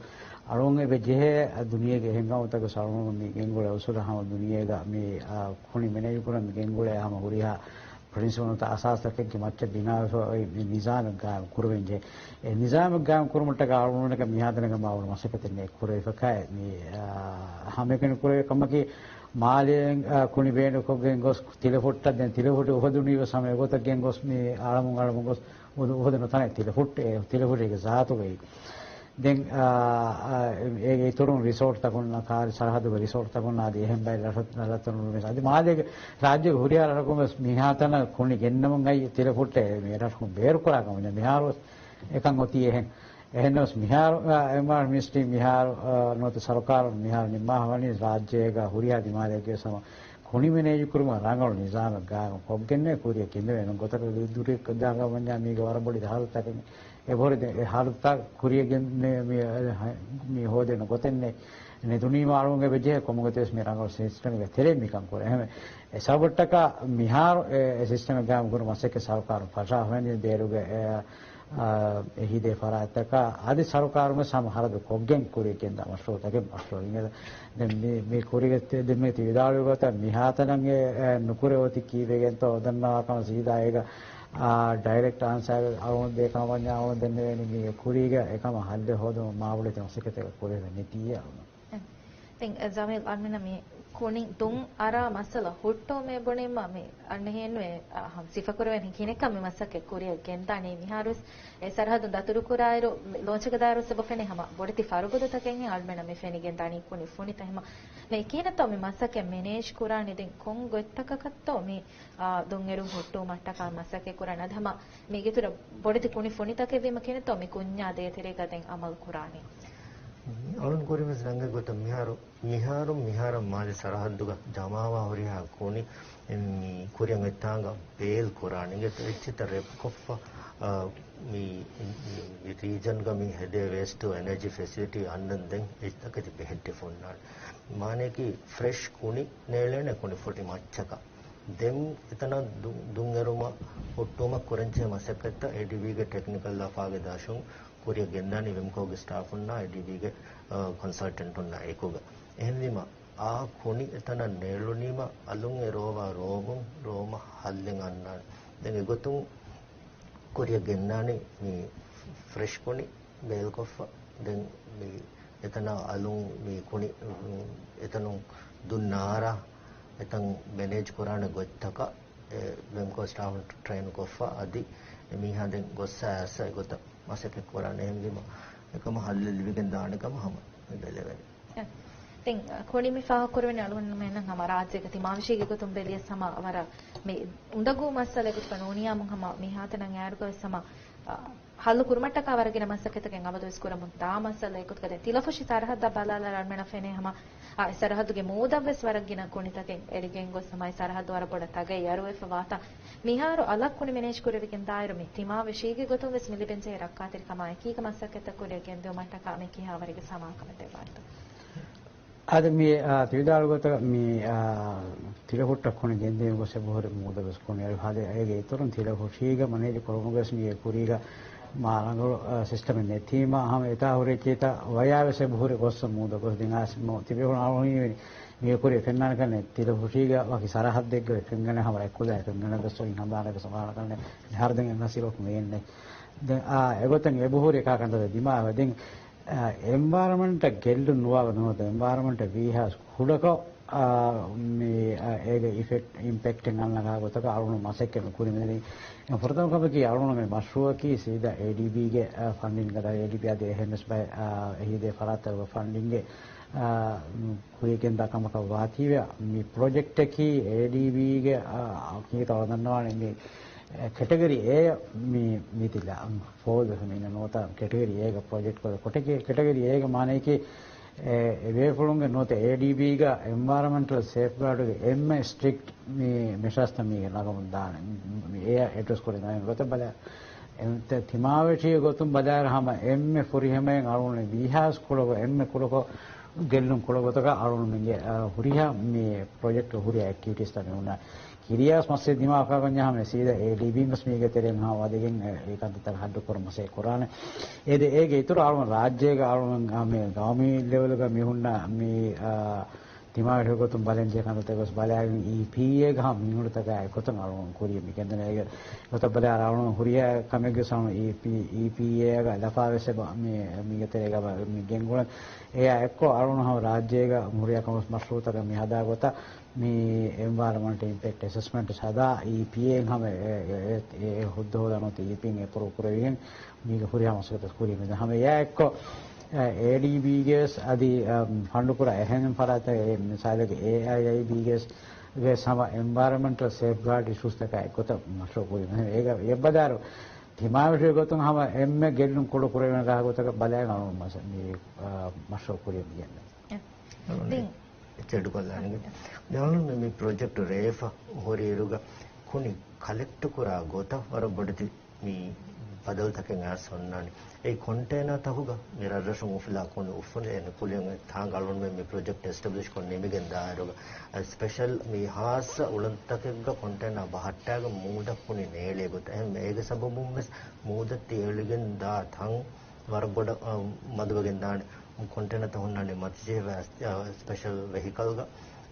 އަޅުން އެބަ ޖެހޭ ދުނިޔޭގެ އެހެން ގައުމުތަކު އަޅުން މި ގެންގުޅޭ އުސޫލަށް ހަމަ ދުނިޔޭގަ މި، އާ، ކުނި މެނޭޖް ކުރަން މި ގެންގުޅޭ ހަމަ ހުރިހާ ޕްރިންސިޕަލްތައް އަސާސްތަކެއްގެ މައްޗަށް ބިނާވެފަ އޮތް މި ނިޒާމެއް ގާއިމް ކުރެވެންޖެހޭ. އެ ނިޒާމެއް ގާއިމް ކުރުމަށްޓަކާ އަޅުގަނޑަކަށް މިހާތަނަކަށް މާ ވަރަށް މަސައްކަތެއް ނެތް ކުރެވިފަ ކައި މި، އާ، ހަމައެކަނި ކުރެވޭ ކަމަކީ މާލެއިން، އާ، ކުނި ބޭނުންކޮށްގެން ގޮސް ތިލަފުއްޓަށް ދެން ތިލަފުއްޓު އުފަދުނީ ވެސް ހަމަ އެގޮތަށް ގެންގޮސް މި އަޅަމުން އަޅަމުން ގޮސް އު-، އުފަދުނު ތަނެއް ތިލަފުއްޓު، އެ ތިލަފުއްޓުގެ ޒާތުގައި. ދެން، އާ، އާ، އޭގެ އިތުރުން ރިސޯޓްތަކުން، ކާރި ސަރަހައްދުގެ ރިސޯޓްތަކުން އަދި އެހެން ބައެއް ރަށަ-، ރަށްތަކުން ވެސް އަދި މާލޭގެ ރާއްޖޭގެ ހުރިހާ ރަށަކުން ވެސް މިހާތަނަށް ކުނި ގެންނަމުން އައި ތިލަފުއްޓެ މި ރަށަކުން ބޭރުކުރާ ކަމަށް މިހާރު ވެސް އެކަން އޮތީ އެހެން. އެހެންނަމަވެސް މިހާރު، އާ، އެންވަޔަރަންމަންޓް މިނިސްޓްރީ މިހާރު، އާ، ނުވަތަ ސަރުކާރުން މިހާރު ނިންމާފަ ވަނީ ރާއްޖޭގަ ހުރިހާ ދިމާލެއްގެ ވެސް ހަމަ ކުނި މެނޭޖު ކުރުމަށް ރަނގަޅު ނިޒާމެއް ގާތް ކޮށްގެންނޭ ކުރިއަށް ގެންދެވޭނެ ގޮތަކަށް ދުރި ދާގަ ވަންޏާ މީގެ ވަރަށް ބޮޑެތި ހަރަދުތަކެއް އެބަހުރި ދެ-، އެ ހަރަދުތައް ކުރިއަށް ގެން މި، މި، މި ހޯދޭނެ ގޮތެއް ނެތުނީމަ އަޅުގަނޑު އެބަޖެހޭ ކޮންމެ ގޮތެއް ވެސް މި ރަނގަޅު ސިސްޓަމެއްގެ ތެރެއިން މިކަން ކުރޭ. އެހެން އެ ސަބަބަށްޓަކާ މިހާރު އެ، އެ ސިސްޓަމެއް ގާއިމް ކުރުމަށް މަސައްކަތް ސަރުކާރުން ފަށާފައި ބޭރުގެ އެ، އާ، އެ ހިދޭ ފަރާތްތަކާ އަދި ސަރުކާރުން ވެސް ހަމަ ހަރަދު ކޮށްގެން ކުރިއަށް ގެންދާ މަޝްރޫއުތަކެއް މަޝްރޫއު އިނގޭ. ދެން މި، މި ކުރީގަ ތި-، ދެން މި ތި ވިދާޅުވި ގޮތަށް މިހާތަނަށް އެ، އެ، ނުކުރެވޭތީ ކީއްވެގެންތޯ އޮދަންނަވާ ކަމަށް ސީދާ އޭގަ، އާ، ޑައިރެކްޓް އާންސާރެއް އަޅުގަނޑު ދޭ ކަމަށް ވަންޏާ އަޅުގަނޑު ދެންނެވޭނީ މި ކުރީގަ އެކަމަށް ހައްލެއް ހޯދުމަށް މާބޮޑެތި މަސައްކަތެއް ކުރެވޭ ނެތީ އަޅުގަނޑު. ދެން، އެ، ޒަމީލް އަޅުމެންނަށް މި ކުނި ދުން އަރާ މައްސަލަ ހުއްޓުވުމޭ ބުނީމަ މި އަންނަހެންނުވެ، އާ، ހަމަ ސިފަކުރެވެން ކިނެއްކަން މި މަސައްކަތް ކުރިއަށް ގެންދާނީ މިހާރުވެސް އެ ސަރަހައްދުން ދަތުރުކުރާއިރު، މި ލޯންޗަކަށް ދާއިރު އެބަ ފެނޭ ހަމަ ބޮޑެތި ފަރުބަދަތަކެއްހެން އަޅުމެނަށް މި ފެނިގެންދާނީ ކުނި ފުނިތައް ހަމަ. މި ކިހިނެއްތޯ މި މަސައްކަތް މެނޭޖް ކުރާނީ ދެން ކޮން ގޮތްތަކަކަށްތޯ މި، އާ، ދުންއެރުން ހުއްޓުވުމަށްޓަކާ މަސައްކަތް ކުރާނީ؟ އަދި ހަމަ މީގެ ތުރަ ބޮޑެތި ކުނި ފުނިތަކެއްވީމަ ކިހިނެއްތޯ މި ކުންޏާ ދޭތެރޭގަ ދެން އަމަލު ކުރާނީ؟ އަޅުން ކުރިން ވެސް ރަނގަޅު ގޮތަށް މިހާރު މިހާރު މިހާރު މާލެ ސަރަހައްދުގަ ޖަމާވާ ހުރިހާ ކުނި މި ކުރިއަށް އޮތްތާނގަ ބޭލް ކުރާނީ. އިނގޭތޯ އެއްޗިތައް ރެޕްކޮށްފަ، އާ، މި، މި ރީޖަންގަ މި ހެދޭ ވޭސްޓް ޓު އެނަޖީ ފެސިލިޓީ އަންނަން ދެން އެއްޗިތަކެތި ބެހެއްޓިފަ އޮންނާނެ. މާނަޔަކީ ފްރެޝް ކުނި ނޭޅޭނެ ކުނި ފުނި މައްޗަކަށް. ދެން އެތަނަށް ދު-، ދުންއެރުމަށް ހުއްޓުވުމަށް ކުރަންޖެހޭ މަސައްކަތްތައް އޭޑީބީގެ ޓެކްނިކަލް އަފާގެ ދަށުން ކުރިއަށް ގެންދާނީ ވެމްކޯގެ ސްޓާފުންނާ އޭޑީބީގެ، އާ، ކޮންސަލްޓެންޓުންނާ އެކުގަ. އެހެންވީމަ، އާ ކުނި އެތަނަށް ނޭޅުނީމަ، އަލުން އެ ރޯވާ ރޯވުން ރޯމަށް ހައްލެއް އަންނާނެ. ދެން އެގޮތުން ކުރިއަށް ގެންނާނީ މި ފްރެޝް ކުނި ބޭލްކޮށްފަ. ދެން މި އެތަނަށް އަލުން މި ކުނި، އު، އެތަނުން ދުން އަރާ އެތަން މެނޭޖް ކުރާނެ ގޮތްތަކަށް އެ ވެމްކޯ ސްޓާފުން ޓްރެއިން ކޮށްފަ އަދި މީހާ ދެން ގޮއްސަ އައިސް އެގޮތަށް މަސައްކަތް ކުރާނެ. އެހެންވީމަ އެކަމަށް ހައްލެއް ލިބިގެން ދާނެ ކަމަށް ހަމަ ބެލެވޭނެ. ދެން ކުނި މި ފާހަގަކުރެވެނީ އަޅުގަނޑުމެންނަށް ހަމަ ރާއްޖޭގެ ތިމާވެށީގެ ގޮތުން ބެލިޔަސް ހަމަ ވަރަށް މި އުނދަގޫ މައްސަލައެއް ގޮތުގަ ނޫނިޔާމުން ހަމަ މިހާތަނަށް އައިއިރުގަވެސް ހަމަ، އާ، ހައްލު ކުރުމަށްޓަކާ ވަރަށް ގިނަ މަސައްކަތްތަކެއް އަބަދުވެސް ކުރަމުން ދާ މައްސަލައެއް ގޮތުގަ ދެން ތިލަފުށި ސަރަހައްދަށް ބަލާލާ އަޅުމެންނަށް ފެނޭ ހަމަ، އާ، އެ ސަރަހައްދުގެ މޫދަށްވެސް ވަރަށް ގިނަ ކުނިތަކެއް އެޅިގެން ގޮސް ހަމަ އެ ސަރަހައްދު ވަރަށް ބޮޑަށް ތަގައި އަރުވެފަ ވާތާ، މިހާރު އަލަށް ކުނި މެނޭޖް ކުރެވިގެން ދާއިރު މި ތިމާވެށީގެ ގޮތުން ވެސް މި ލިބެންޖެހޭ ރައްކާތެރިކަމާ އެކީގަ މަސައްކަތްތައް ކުރިއަށް ގެންދިއުމަށްޓަކާ މި ކިހާވަރެއްގެ ސަމާކަމެއް ދެއްވާތޯ؟ އަދި މި، އާ، ތި ވިދާޅު ގޮތަށް މި، އާ، ތިލަފުށްޓައް ކުނި ގެންދިޔުން ގޮސް އެބަހުރި މޫދަށް ވެސް ކުނި އަރި ހާދަ އޭގެ އިތުރުން ތިލަފުށީގަ މެނޭޖް ކުރުމުގަ ވެސް މީގެ ކުރީގަ މާ ރަނގަޅު، އާ، ސިސްޓަމެއް ނެތީމަ ހަމަ އެތާ ހުރި އެއްޗިތައް ވަޔާ ވެސް އެބަހުރި ގޮއްސަ މޫދަށް ގޮސް ދިނާސް މޯ ތިބި ހުން އަޅު މީ ކުރި ފެންނާނެ ކަންނެ ތިލަފުށީގަ ވަކި ސަރަހައްދެއްގަ ފެންގަނެ ހަމަ އެކުލާ ފެންގަނެ ގޮސް އިން ހަމާނެ ގޮސް ވާނެ ކަންނެ ހަރުދެން އެން އަސިލޯކު މި އެންނެ. ދެން އާ އެގޮތަށް އެބަހުރި އެކާ ކަންތައް ދިމާވެ. ދެން އެންވަޔަރަންމަންޓަށް ގެއްލުން ނުވާ ނުވަތަ އެންވަޔަރަންމަންޓަށް ވީހާވެސް ކުޑަކޮށް، އާ، މި، އާ، އޭގެ އިފެކްޓް، އިމްޕެކްޓެއް އަންނަ ގޮތަކަށް އަޅުގަނޑު މަސައްކަތް ކުރި މިދެނީ. ފުރަތަމަ ކަމަކީ އަޅުގަނޑު މި މަޝްރޫއަކީ ސީދާ އޭޑީބީގެ، އާ، ފަންޑިންގ ދާ އޭޑީބީ އަދި އެހެންވެސް ބައެއް، އާ، އެހީދޭ ފަރާތްތަކުގެ ފަންޑިންގެއް، އާ، ކުރިއަށް ގެންދާ ކަމަކަށް ވާތީވެ، މި ޕްރޮޖެކްޓަކީ އޭޑީބީގެ، އާ، ކީކޭތޯ ދަންނަވާނެ މި، އެ، ކެޓަގަރީ އޭ މި، މި ތިލާ. ފޯދު މިނަ ނުވަތަ ކެޓަގަރީ އޭގަ ޕްރޮޖެކްޓް ކޮށް، ކޮޓަކީ ކެޓަގަރީ އޭގެ މާނަޔަކީ، އެ، އެ ބޭފުޅުންގެ ނުވަތަ އޭޑީބީގަ އެންވަޔަރަންމަންޓަލް ސޭފްގާޑުގެ އެންމެ ސްޓްރިކްޓް މި މެޝާސްތައް މީގެ ނަގަމުން ދާނެ. މި އެ އެޑްރެސް ކުރި ނަގަމުން ގޮތަށް ބަލާ، އެ، ތިމާވެށީގެ ގޮތުން ބަލާއިރު ހަމަ އެންމެ ފުރިހަމައިން އަޅުގަނޑު ވީހާވެސް ކުޑަކޮށް، އެންމެ ކުޑަކޮށް ގެއްލުން ކުޑަ ގޮތަކަށް އަޅުގަނޑުމެންގެ، އަ، ހުރިހާ މި ޕްރޮޖެކްޓް ހުރިހާ އެކްޓިވިޓީސްތައް މި ހުންނަ ކިރިޔާސް މައްސަލަ ދިމާވާ ކަމަށް ހަމަ ސީދާ އޭޑީބީން ވެސް މީގެ ތެރެއިން ހަމަ ވަދެގެން އެ، އެ ކަންތައްތައް ހައްލު ކުރުމަށް ސޭ ކުރާނެ. އޭދެ އޭގެ އިތުރު އަޅުގަނޑު ރާއްޖޭގަ އަޅުގަނޑު މި ގައުމީ ލެވެލްގަ މި ހުންނަ މި، އާ، ތިމާވެރި ގޮތުން ބަލަންޖެހޭ ކަންތައްތައް ގޮސް ބަލާގެން އީޕީއޭގަ ހަމަ މީހުންތަކާ އެއްގޮތަށް އަޅުގަނޑު ކުރިޔަށް މި ގެންދަނީ. އޭގެ ގޮތަށް ބަލާ އަޅުގަނޑު ހުރިހާ ކަމެއްގެ ސަމަ އީޕީ، އީޕީއޭގަ ލަފާވެސް އެބަ މި، މީގެ ތެރޭގަ މި ގެންގުޅެން. އެއާ އެއްކޮށް އަޅުގަނޑު ހަމަ ރާއްޖޭގަ ހުރިހާ ކަމަށް މަޝްރޫއުތަކަށް މި ހަދާ ގޮތަށް މި އެންވަޔަރަމަންޓް އިމްޕެކްޓް އެސެސްމަންޓް ހަދާ އީޕީއޭ ހަމަ އެ، އެ، އެ، އެ ހުއްދަ ހޯދާ ނުވަތަ އީޕީއޭ އެޕްރޫވް ކުރެވިގެން މީގެ ހުރިހާ މަސައްކަތް ކުރީ މި ހަމަ އެއާ އެއްކޮށް، އެ، އޭޑީބީގެ ވެސް އަދި، އަ، ފަންޑު ކުރާ އެހެން ފަރާތެއް، އެ، މިސާލެއްގެ އޭއައިއައިބީގެ ވެސް ހަމަ އެންވަޔަރަމަންޓަލް ސޭފްގާޑް އިޝޫސްތަކާ އެއްގޮތަށް މަޝްރޫއު ކުރީ. އޭގަ އެއްބަދާރު ތިމާވެށި ގޮތުން ހަމަ އެންމެ ގެއްލުން ކުޑަ ކުރެވޭނެ ގޮތަކަށް ބަލައިގެން އަޅުގަނޑު މަސަ-، މި، އާ، މަޝްރޫއު ކުރިޔަށް މި ގެންދަނީ. ދިން. އެއްޗެއް އަޑުކޮށްލާނެ. ދެން މި، މި ޕްރޮޖެކްޓް ރޭފަ ހުރި އިރުގަ ކުނި ކަލެކްޓް ކުރާ ގޮތަށް ވަރަށް ބޮޑެތި މި ބަދަލުތަކެއް އައިސް އޮންނާނެ. އެ ކޮންޓޭނަރ ތަކުގަ މި ރަށްރަށުން އުފުލާ ކުނި އުފުލޭނެ ކުލިއަށް އެ ތާނގަ އަޅުގަނޑުމެން މި ޕްރޮޖެކްޓް އެސްޓެބްލިޝް ކޮށް ނިމިގެން ދާއިރުގަ، އަ، ސްޕެޝަލް މި ހާއްސަ އުޅަނދުތަކެއްގަ ކޮންޓޭނަރ ބަހައްޓާގެން މޫދަށް ކުނި ނޭޅޭ ގޮތަށް. އެހެން އޭގެ ސަބަބުން ވެސް މޫދަށް ތި އެޅިގެން ދާ ތަން ވަރަށް ބޮޑަށް، އަ، މަދުވެގެން ދާނެ. ކޮންޓޭނަރތައް ހުންނާނެ މަތިޖެހިފަ، އަ، ސްޕެޝަލް ވެހިކަލްގަ،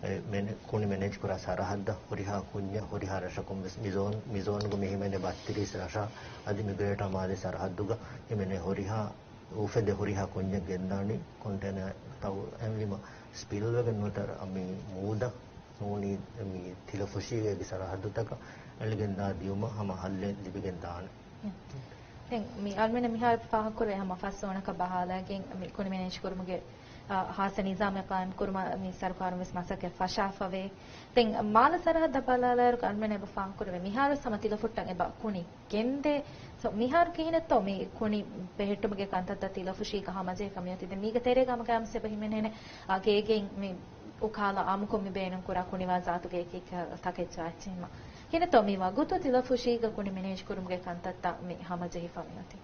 އެ، މެނެ-، ކުނި މެނޭޖް ކުރާ ސަރަހައްދަށް ހުރިހާ ކުންޏެއް ހުރިހާ ރަށަކުން ވެސް މިޒޯން، މިޒޯންގަ މި ހިމެނޭ ބައްތިރީސް ރަށަށް އަދި މި ގްރޭޓަރ މާލެ ސަރަހައްދުގަ ހިމެނޭ ހުރިހާ އުފެދޭ ހުރިހާ ކުންޏެއް ގެންދާނީ ކޮންޓޭނަރ ތައު އެހެންވީމަ ސްޕިލްވެގެން ނުވަތަ މި މޫދަށް ނޫނީ މި ތިލަފުށީގެ ސަރަހައްދުތަކަށް އެޅިގެން ދާ ދިޔުމަށް ހަމަ ހައްލެއް ލިބިގެން ދާނެ. ދެން މި އަޅުމެން މިހާރު ފާހަގަކުރޭ ހަމަ ފަސް ޒޯނަކަށް ބަހާލައިގެން މި ކުނި މެނޭޖް ކުރުމުގެ، އާ، ހާއްސަ ނިޒާމެއް ޤާއިމް ކުރުމަށް މި ސަރުކާރުން ވެސް މަސައްކަތް ފަށާފަވޭ. ދެން މާލެ ސަރަހައްދަށް ބަލާލާއިރު އަޅުމެން އެބަ ފާހަގަކުރެވޭ މިހާރު ހަމަ ތިލަފުއްޓަށް އެބަ ކުނި ގެންދޭ. ސޯ، މިހާރު ކިހިނެއްތޯ މި ކުނި ބެހެއްޓުމުގެ ކަންތައްތައް ތިލަފުށީގަ ހަމަޖެހިފަ މިއޮތީ؟ ދެން މީގެ ތެރޭގަ ހަމަ ގައިމުވެސް އެބަ ހިމެނޭނެ، އާ، ގޭގެއިން މި އުކާލާ އާއްމުކޮށް މި ބޭނުންކުރާ ކުނިވާ ޒާތުގެ އެކި ތަކެއްޗާ އެއްޗެއް ހިމަ. ކިހިނެއްތޯ މި ވަގުތު ތިލަފުށީގަ ކުނި މެނޭޖް ކުރުމުގެ ކަންތައްތައް މި ހަމަޖެހިފަ މިއޮތީ؟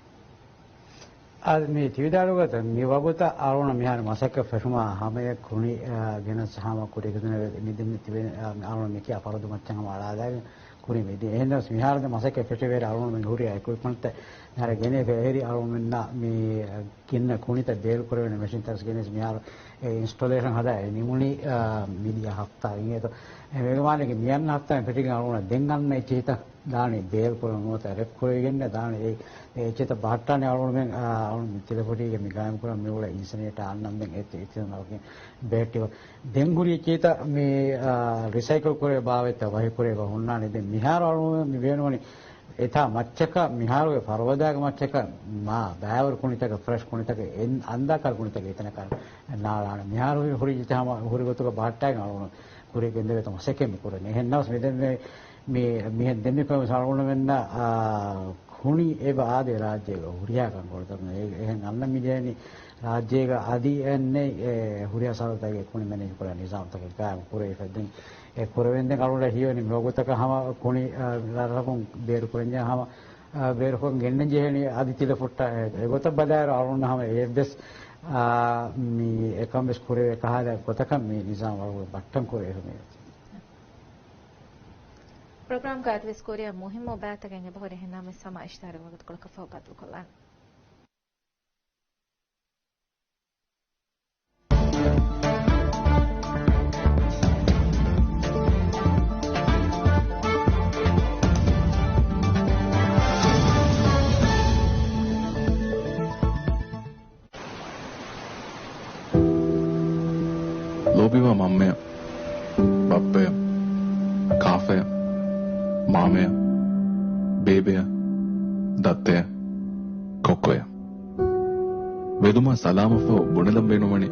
އާދެ، މި ތިވިދާޅުވި ގޮތަށް މި ވަގުތަށް އަޅުގަނޑަށް މިހާރު މަސައްކަތް ފެށުމާ ހަމަޔަށް ކުނި، އާ، ގެނެސް ހަމަ ކުރި އެކި ދުނިޔެ މި ދެން މި ތިބެ، އާ، އަޅުގަނޑު މި ކިޔާ ފަރުދު މައްޗަށް ހަމަ އަޅާލާގެން ކުރި މި ދި. އެހެންނަމަވެސް މިހާރު ދެ މަސައްކަތް ފެށި ވޭރު އަޅުގަނޑު މި ހުރި އެކުއިޕްމަންޓްތައް މިހާރު ގެނެ ފެހެރި އަޅުގަނޑުމެންނަށް މި ގިންނަ ކުނިތައް ބޭރު ކުރެވޭނެ މެޝިންތައް ގެނެސް މިހާރު އެ އިންސްޓޮލޭޝަން ހަދާ އެ ނިމުނީ، އާ، މިދިޔަ ހަފްތާ އިނގޭތޯ. އެ މޭގެ މާނައަކީ މިއަންނަ ހަފްތާއިން ފެށިގެން އަޅުގަނޑަށް ދެން އަންނަ އެއްޗިހިތައް ދާނީ ބޭރު ކުރަން ނުވަތަ ރެކް ކުރެވިގެން ދާނީ އެ، އެ އެއްޗިތައް ބަހައްޓާނީ އަޅުގަނޑުމެން، އާ، އަޅުގަނޑު ތިލަފުށީގެ މި ގާއިމް ކުރާ މި އުޅޭ އިންސިނޭޓާ އަންނަން ދެން އެ އެއްޗިތައް ބެހެއްޓި ދެން ހުރި އެއްޗިތައް މި، އާ، ރިސައިކަލް ކުރޭ ބާވަތްތައް ވަހި ކުރޭ އެބަ ހުންނާނެ. ދެން މިހާރު އަޅުގަނޑު މި ބޭނުންވަނީ އެތާ މައްޗަކަށް މިހާރުގެ ފަރުވަދާގެ މައްޗަކަށް މާ ބައިވަރު ކުނިތަކެއް، ފްރެޝް ކުނިތަކެއް، އެން އަންދާކާރު ކުނިތަކެއް އެތަނަކަށް ނާޅާނެ. މިހާރު ހުރި ޖެހި ހަމަ ހުރި ގޮތުގަ ބަހައްޓާގެން އަޅުގަނޑު ކުރި ގެންދެވޭތޯ މަސައްކަތް މި ކުރަނީ. އެހެން ނަމަވެސް މި ދެން މި، މި ހެން ދެން މި ފެން އަޅުގަނޑުމެންނަށް، އާ، ކުނި އެބަ އާދޭ ރާއްޖޭގަ ހުރިހާ ކަންކޮޅުތަކުން. އެ، އެހެން އަންނަ މި ޖެހެނީ ރާއްޖޭގަ އަދި އެންނެ، އެ، ހުރިހާ ސަރަހައްދުތަކުގެ ކުނި މެނޭޖް ކުރާ ނިޒާމްތަކެއް ގާއިމް ކުރެވިފަ ދެން އެ ކުރެވެންދެން އަޅުގަނޑަށް ހީވަނީ މިވަގުތަކަށް ހަމަ ކުނި، އަ، ރަށްރަށަކުން ބޭރުކުރަންޖެހޭ ހަމަ، އަ، ބޭރުކޮށް ގެންނަން ޖެހެނީ އަދި ތިލަފުއްޓަށް. އެ، އެގޮތަށް ބަލާއިރު އަޅުގަނޑު ހަމަ އެއްވެސް، އާ، މި އެކަން ވެސް ކުރެވޭ ކަހަލަ ގޮތަކަށް މި ނިޒާމް އަޅުގަނޑު ބައްޓަން ކުރެވޭ ހަމަ. ޕްރޮގްރާމްގައި އަދިވެސް ކުރިއަށް މުހިއްމު ބައިތަކެއް އެބަހުރި. އެހެންނަމަވެސް ހަމަ އިޝްތިހާރެއް ވަގުތުކޮޅަކަށް ފަހު ބަދަލުކޮށްލާނަން. ލޯބިވާ މަންމަޔަށް، ބައްޕަޔަށް، ކާފަޔަށް، މާމަޔަށް، ބޭބެޔަށް، ދައްތަޔަށް، ކޮއްކޮޔަށް. ވެލުމާ ސަލާމަތްފަހު ބުނެލަން ބޭނުންވަނީ،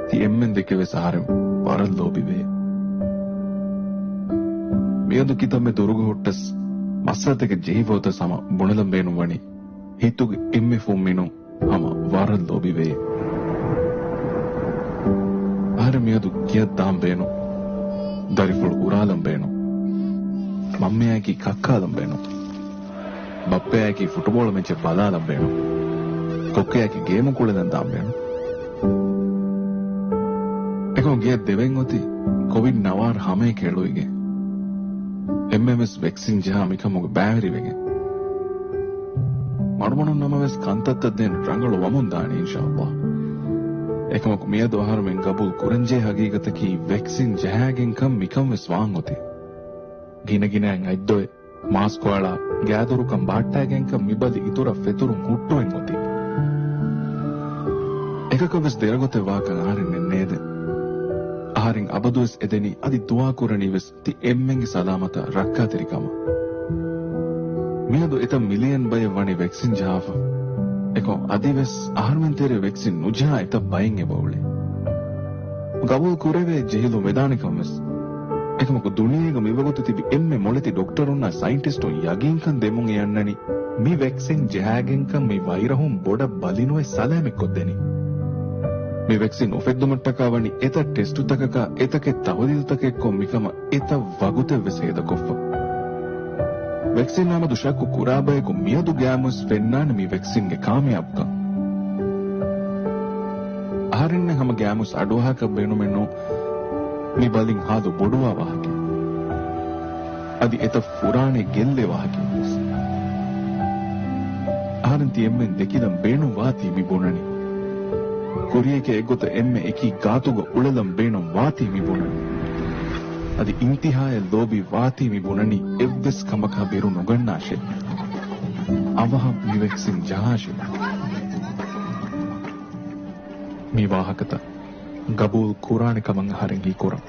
ތި އެންމެން ދެކެވެސް އަހަރެން ވަރަށް ލޯބިވޭ. މިއަދު ކިތަންމެ ދުރުގަ ހުއްޓަސް، މައްސަލަތަކެއް ޖެހިފަ އޮތަސް ހަމަ ބުނެލަން ބޭނުންވަނީ، ހިތުގެ އެންމެ ފުންމިނުން ހަމަ ވަރަށް ލޯބިވޭ. އަހަރެން މިއަދު ގެއަށް ދާން ބޭނުން، ދަރިފުޅު އުރާލަން ބޭނުން، މަންމަޔާއެކީ ކައްކާލަން ބޭނުން، ބައްޕަޔާއެކީ ފުޓުބޯޅަ މެޗެއް ބަލާލަން ބޭނުން، ކޮއްކޮޔާއެކީ ގޭމު ކުޅެލަން ދާން ބޭނުން. އެކަމު ގެއަށް ދެވެން އޮތީ ކޮވިޑް ނަވާރަ ހަމަޔަކަށް އެޅުވިގެން. އެންމެންވެސް ވެކްސިން ޖަހާ މިކަމުގަ ބައިވެރިވެގެން. މަޑުމަޑުން ނަމަވެސް ކަންތައްތައް ދެން ރަނގަޅު ވަމުން ދާނީ އިންޝާﷲ. އެކަމަކު މިއަދު އަހަރުމެން ގަބޫލު ކުރަންޖެހޭ ހަގީގަތަކީ ވެކްސިން ޖަހާގެންކަން މިކަން ވެސް ވާން އޮތީ. ގިނަގިނައިން އަތްދޮވެ، މާސްކު އަޅާ، ގާދޮރުކަން ބަހައްޓާގެންކަން މި ބަލި އިތުރަށް ފެތުރުން ހުއްޓުވެން އޮތީ. އެކަކަށް ވެސް ދެރަގޮތެއް ވާކަން އަހަރެން ނެންނޭދެން. އަހަރެން އަބަދުވެސް އެދެނީ އަދި ދުޢާކުރަނީ ވެސް ތި އެންމެންގެ ސަލާމަތާ ރައްކާތެރިކަމަށް. މިއަދު އެތައް މިލިއަން ބައެއް ވަނީ ވެކްސިން ޖަހާފަ. އެކަމް އަދިވެސް އަހަރުމެން ތެރޭ ވެކްސިން ނުޖަހާ އެތައް ބައެއް އެބަ އުޅޭ. ގަބޫލު ކުރެވޭ ޖެހިލުން ވެދާނެ ކަމަށް ވެސް. އެކަމަކު ދުނިޔޭގަ މިވަގުތު ތިބި އެންމެ މޮޅެތި ޑޮކްޓަރުންނާ ސައިންޓިސްޓުން ޔަގީންކަން ދެމުން އެ އަންނަނީ މި ވެކްސިން ޖަހާގެންކަން މި ވައިރަހުން ބޮޑަށް ބަލިނުވެ ސަލާމަތްކޮށްދެނީ. މި ވެކްސިން އުފެއްދުމަށްޓަކާ ވަނީ އެތައް ޓެސްޓުތަކަކާ އެތަކެއް ތަހުލީލުތަކެއްކޮށް މިކަމަށް އެތައް ވަގުތެއް ވެސް ހޭދަކޮށްފަ. ވެކްސިން އާމަދު ޝައްކު ކުރާ ބަޔަކު މިއަދު ގައިމުވެސް ފެންނާނެ މި ވެކްސިންގެ ކާމިޔާބުކަން. އަހަރެންނަށް ހަމަ ގައިމުވެސް އަޑުއަހާކަށް ބޭނުމެއްނު މި ބަލިން ހާލު ބޮޑުވާ ވާހަކައެއް. އަދި އެތައް ފުރާނައެއް ގެއްލޭ ވާހަކައެއް ވެސް. އަހަރެން ތި އެންމެން ދެކިލަން ބޭނުން ވާތީ މި ބުނަނީ. ކުރިޔަކޭ އެއްގޮތަށް އެންމެ އެކީ ގާތުގަ އުޅެލަން ބޭނުން ވާތީ މި ބުނަނީ. އަދި އިންތިހާއަށް ލޯބި ވާތީ މި ބުނަނީ އެއްވެސް ކަމަކާ ބިރު ނުގަންނާށޭ. އަވަހަށް މި ވެކްސިން ޖަހާށޭ. މި ވާހަކަތައް ގަބޫލު ކުރާނެ ކަމަށް އަހަރެން ހީކުރަން.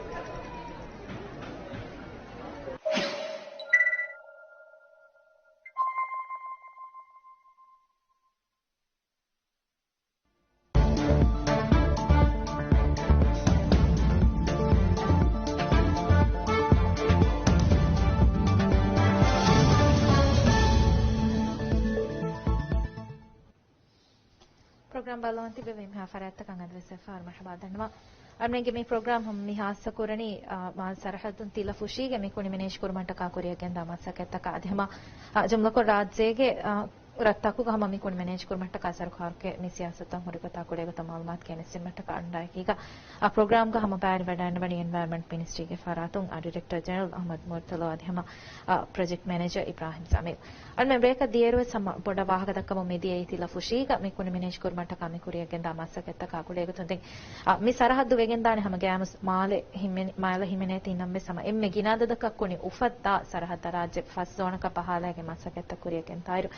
ޕްރޮގްރާމް ބަލަމުން ތިބެވި މިހާ ފަރާތްތަކަށް އަދިވެސް ފާރު މަރުޙަބާ ދަންނަވަން. އަޅުގަނޑުގެ މި ޕްރޮގްރާމް މި ހާއްސަ ކުރަނީ، އާ، މާލެ ސަރަހައްދުން ތިލަފުށީގެ މި ކުނި މެނޭޖް ކުރުމަށްޓަކާ ކުރިއަށް ގެންދާ މަސައްކަތްތަކާ އަދި ހަމަ، އާ، ޖުމްލަކޮށް ރާއްޖޭގެ، އާ، ރަށްތަކުގަ ހަމަ މި ކުނި މެނޭޖް ކުރުމަށްޓަކާ ސަރުކާރުގެ މި ސިޔާސަތުތައް ހުރި ގޮތާ ކުޅޭގޮތަށް މައުލޫމާތު ގެނެސްދިނުމަށްޓަކާ އަންޑާއެކީގަ، އާ، ޕްރޮގްރާމްގަ ހަމަ ބައިވެރިވެވަޑައިގަންނަވަނީ އެންވަޔަރމަންޓް މިނިސްޓްރީގެ ފަރާތުން، އާ، ޑިރެކްޓަރ ޖެނެރަލް އަޙްމަދު މުރުތަޟާ އަދި ހަމަ، އާ، ޕްރޮޖެކްޓް މެނޭޖަރ އިބްރާހިމް ޖަމީލް. އަންމެ ބްރޭކަށް ދިޔައިރުވެސް ހަމަ ބޮޑަށް ވާހަކަ ދައްކަމުން މިދިޔައީ ތިލަފުށީގަ މި ކުނި މެނޭޖް ކުރުމަށްޓަކާ މި ކުރިއަށް ގެންދާ މަސައްކަތްތަކާ ކުޅޭގޮތުން. ދެން، އަ، މި ސަރަހައްދު ވެގެންދާނެ ހަމަ ގައިމުވެސް މާލެ ހިމެނި-، މާލެ ހިމެނޭތީ ނަމަވެސް ހަމަ އެންމެ ގިނަ އަދަދަކަށް ކުނި އުފައްދާ ސަރަހައްދަށް ރާއްޖެ ފަސް ޒޯނަކަށް ބަހާލައިގެން މަސައްކަތްތައް ކުރިއަށް ގެންދާއިރު،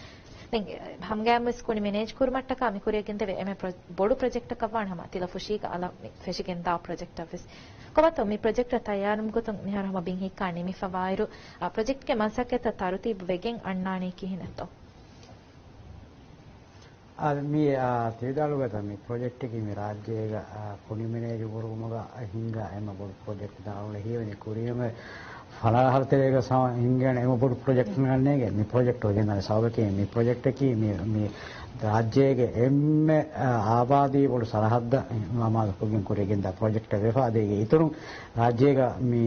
ދެން، އެ، ހަމަ ގައިމުވެސް ކުނި މެނޭޖް ކުރުމަށްޓަކާ މި ކުރިއަށް ގެންދެވޭ އެންމެ ޕްރޮ-، ބޮޑު ޕްރޮޖެކްޓަކަށް ވާނެ ހަމަ ތިލަފުށީގަ އަލަށް މި ފެށިގެންދާ ޕްރޮޖެކްޓަށްވެސް. ކޮބާތޯ މި ޕްރޮޖެކްޓަށް ތައްޔާރުވުމުގެ ގޮތުން މިހާރު ހަމަ ބިން ހިއްކާ ނިމިފަވާއިރު، އާ، ޕްރޮޖެކްޓްގެ މަސައްކަތްތައް ތަރުތީބު ވެގެން އަންނާނީ ކިހިނެއްތޯ؟ އާ، މި، އާ، ތިވިދާޅުގަތަ މި ޕްރޮޖެކްޓަކީ މި ރާއްޖޭގަ، އާ، ކުނި މެނޭޖު ކުރުމުގަ ހިންގާ އެންމެ ބޮޑު ޕްރޮޖެކްޓް ދާން އުޅޭ ހީވަނީ ކުރިއަށް ފަނަރަ އަހަރު ތެރޭގަ ހިންގޭނެ އެންމެ ބޮޑު ޕްރޮޖެކްޓް ގަންނޭގެ މި ޕްރޮޖެކްޓް ގެންދާނެ ސަބަބަކީ މި ޕްރޮޖެކްޓަކީ މި، މި ރާއްޖޭގެ އެންމެ، އާ، އާބާދީ ބޮޑު ސަރަހައްދަށް އާމާދުކޮށްގެން ކުރިއަށް ގެންދާ ޕްރޮޖެކްޓެއް ވެފަ އަދި އޭގެ އިތުރުން ރާއްޖޭގަ މި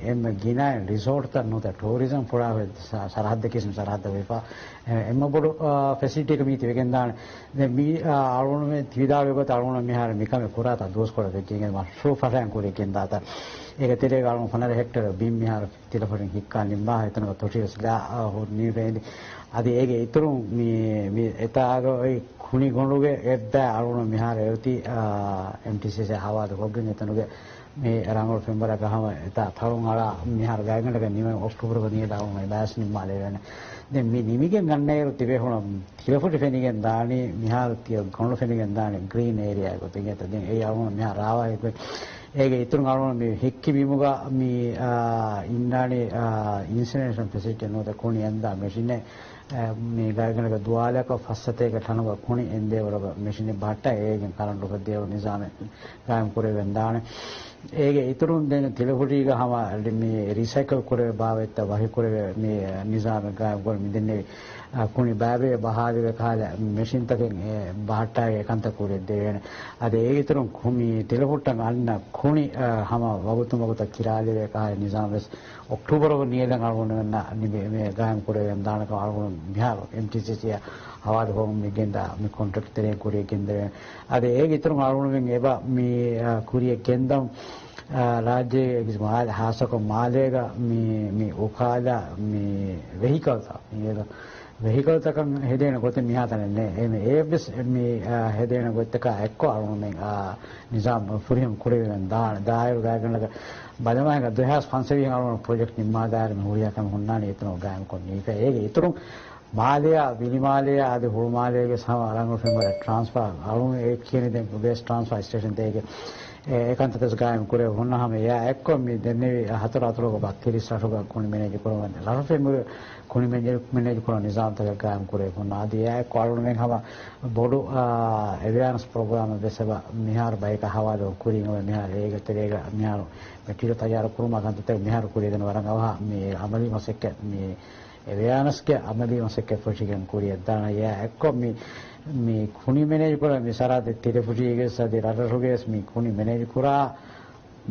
އެންމެ ގިނައިން ރިސޯޓްތައް ނުވަތަ ޓޫރިޒަމް ފުޅާ ސަ-، ސަރަހައްދަކީ މި ސަރަހައްދަށް ވެފަ، އެ، އެންމެ ބޮޑު، އާ، ފެސިލިޓީއަކަށް މީތި ވެގެންދާނެ. ދެން މި، އާ، އަޅުގަނޑުމެން ތިވިދާޅުވި ގޮތަށް އަޅުގަނޑު މިހާރު މި ކަމެއް ކުރާތާ ދުވަސްކޮޅެއް ވެއްޖެ މަޝްރޫއު ފަށައިން ކުރިއަށް ގެންދާތާ. އޭގެ ތެރޭގަ އަޅުގަނޑު ފަނަރަ ހެކްޓަރ ބިން މިހާރު ތިލަފުށިން ހިއްކާ ނިންމާ އެތަނުގަ ތޮށިވެސް ލާ، އާ، ހު-، ނީވެ އިނދި. އަދި އޭގެ އިތުރުން މި، މި އެތާގަ އޮތް ކުނި ގޮނޑުގެ އެއްބައި އަޅުގަނޑު މިހާރު އެއޮތީ، އާ، އެމްޓީސީސީ ހަވާލު ކޮށްގެން އެތަނުގެ މި ރަނގަޅު ފެންވަރަކަށް ހަމަ އެތާ ތަޅުން އަޅާ މިހާރު ގާތްގަނޑަކަށް ނިމެ އޮކްޓޫބަރުގަ ނިޔަދާ އަޅުގަނޑު ބާސް ނިންމާލެވޭނެ. ދެން މި ނިމިގެން އަންނައިރު ތިބޭފުޅުން ތިލަފުށި ފެނިގެން ދާނީ، މިހާރު ތިޔަ ގޮނޑު ފެނިގެން ދާނީ ގްރީން އޭރިއާ ގޮތުން. އެތަ ދެން އެއީ އަޅުގަނޑު މިހާރު ރާވާހިކު. އޭގެ އިތުރުން އަޅުގަނޑު މި ހިއްކި ބިމުގަ މި، އާ، އިންނާނީ، އާ، އިންސިނަރޭޝަން ފެސިލިޓީ ނުވަތަ ކުނި އެންދާ މެޝިނެއް، އާ، މި ގާތްގަނޑަކަށް ދުވާލަކަށް ފައްސަތޭކަ ޓަނުގަ ކުނި އެންދޭވަރުގަ މެޝިނެއް ބަހައްޓާ އޭގެން ކަރަންޓު އުފެއްދޭވަރު ނިޒާމެއް ގާއިމް ކުރެވެން ދާނެ. އޭގެ އިތުރުން ދެން ތިލަފުށީގަ ހަމަ މި ރީސައިކަލް ކުރެވޭ ބާވަތްތައް ވަށި ކުރެވޭ މި ނިޒާމެއް ގާއިމް ކުރެ މި ދެންނެވި، އާ، ކުނި ބައިބައި ބަހާލެވޭ ކަހަލަ މެޝިންތަކެއް އެ ބަހައްޓާގެ އެކަންތައް ކުރިއަށް ދެވޭނެ. އަދި އޭގެ އިތުރުން ކު-، މި ތިލަފުއްޓަށް އަންނަ ކުނި، އާ، ހަމަ ވަގުތު ވަގުތަށް ކިރާލެވޭ ކަހަލަ ނިޒާމް ވެސް އޮކްޓޫބަރުގެ ނިޔަލަށް އަޅުގަނޑުމެންނަށް ނިމި-، މި ގާއިމް ކުރެވެން ދާނެކަމަށް އަޅުގަނޑު މިހާރު އެމްޓީސީސީއަށް ހަވާލުކޮށް މި ގެންދާ މި ކޮންޓްރެކްޓް ތެރެއިން ކުރިއަށް ގެންދެވޭނެ. އަދި އޭގެ އިތުރުން އަޅުގަނޑުމެން އެބަ މި، އާ، ކުރިއަށް ގެންދަން، އާ، ރާއްޖޭގެ މާލެ-، ހާއްސަކޮށް މާލޭގަ މި، މި އުކާލާ މި ވެހިކަލްތައް މި ވެހިކަލްތަކަށް ހެދޭނެ ގޮތެއް މިހާތަނަށް ނެތް. އެ، އެއްވެސް މި، އާ، ހެދޭނެ ގޮތްތަކާ އެއްކޮށް އަޅުގަނޑުމެން، އާ، ނިޒާމް ފުރިހަމަ ކުރެވިގެން ދާނެ. ދާއިރު ގާތްގަނޑަކަށް ބަލަމާހިނގ ދުހާސް ފަންސަވީހަށް އަޅުގަނޑު ޕްރޮޖެކްޓް ނިންމާދާއިރު މި ހުރިހާ ކަމެއް ހުންނާނީ އެތަނުން ގާއިމްކޮށް ނީފަ. އޭގެ އިތުރުން މާލެއާ، ވިލިމާލެއާ އަދި ހުޅުމާލޭގެ ހަމަ ރަނގަޅު ފެންވަރެއް ޓްރާންސްފާ އަޅުން އެ ކިޔަނީ ދެން ވޭސްޓް ޓްރާންސްފާ ސްޓޭޝަން ދޭގެ އެ، އެކަންތައް ވެސް ގާއިމް ކުރެވި ހުންނަ ހަމަ އެއާ އެއްކޮށް މި ދެންނެވި ހަތަރު އަތޮޅުގަ ބަ ތިރީސް ރަށުގަ ކުނި މެނޭޖު ކުރުމަށް ރަށު ފެންވަރު ކުނި މެނޭ-، މެނޭޖު ކުރާ ނިޒާމްތަކެއް ގާއިމް ކުރެވި ހުންނަ. އަދި އެއާ އެއްކޮށް އަޅުގަނޑުމެން ހަމަ ބޮޑު، އާ، އެވެއާނަސް ޕްރޮގްރާމެއް ވެސް އެބަ މިހާރު ބަޔަކަށް ހަވާލު ކުރީ އެބަ މިހާރު އޭގެ ތެރޭގަ މިހާރު މެޓީރިއަލް ތައްޔާރު ކުރުމާ ކަންތައްތައް މިހާރު ކުރިޔަށް ދެން ވަރަށް އަވަހަށް މި އަމަލީ މަސައްކަތް މި އެވެއާނަސްގެ އަމަލީ މަސައްކަތް ފޮށިގެން ކުރިޔަށް ދާނަ. އެއާ އެއްކޮށް މި، މި ކުނި މެނޭޖު ކުރާ މި ސަރަހައްދެއް ތިރިފުށީގެ ސަދި ރަށްރަށުގެ ވެސް މި ކުނި މެނޭޖު ކުރާ،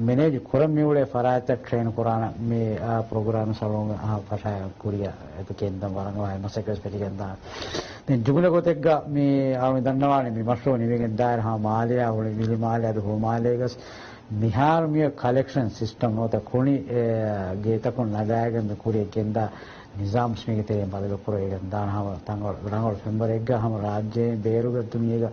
މެނޭޖު ކުރަން މިއުޅޭ ފަރާތްތައް ޓްރޭން ކުރާނަ މި، އާ، ޕްރޮގްރާމް ސަލޫން، އާ، ފަށާ ކުރިޔަށް އެތަކެއް ދަން ވަރަށް އަވަހަށް މަސައްކަތް ފެށިގެން ދާނެ. ދެން ޖުމުލަ ގޮތެއްގަ މި އަޅު ދަންނަވާނެ މި މަޝްރޫއު ނިމިގެން ދާއިރު ހަމަ މާލެއާ ހުޅި ވިލި މާލެ އަދި ހުޅު މާލޭގަސް މިހާރު މި ކަލެކްޝަން ސިސްޓަމް ނުވަތަ ކުނި، އެ، ގޭތަކުން ނަގާގެން މި ކުރިޔަށް ގެންދާ ނިޒާމްސް މީގެ ތެރެއިން ބަދަލު ކުރެވިގެން ދާނެ. ހަމަ ތަންގޮ-، ރަނގަޅު ފެންވަރެއްގަ ހަމަ ރާއްޖޭ ބޭރުގެ ދުނިޔޭގަ،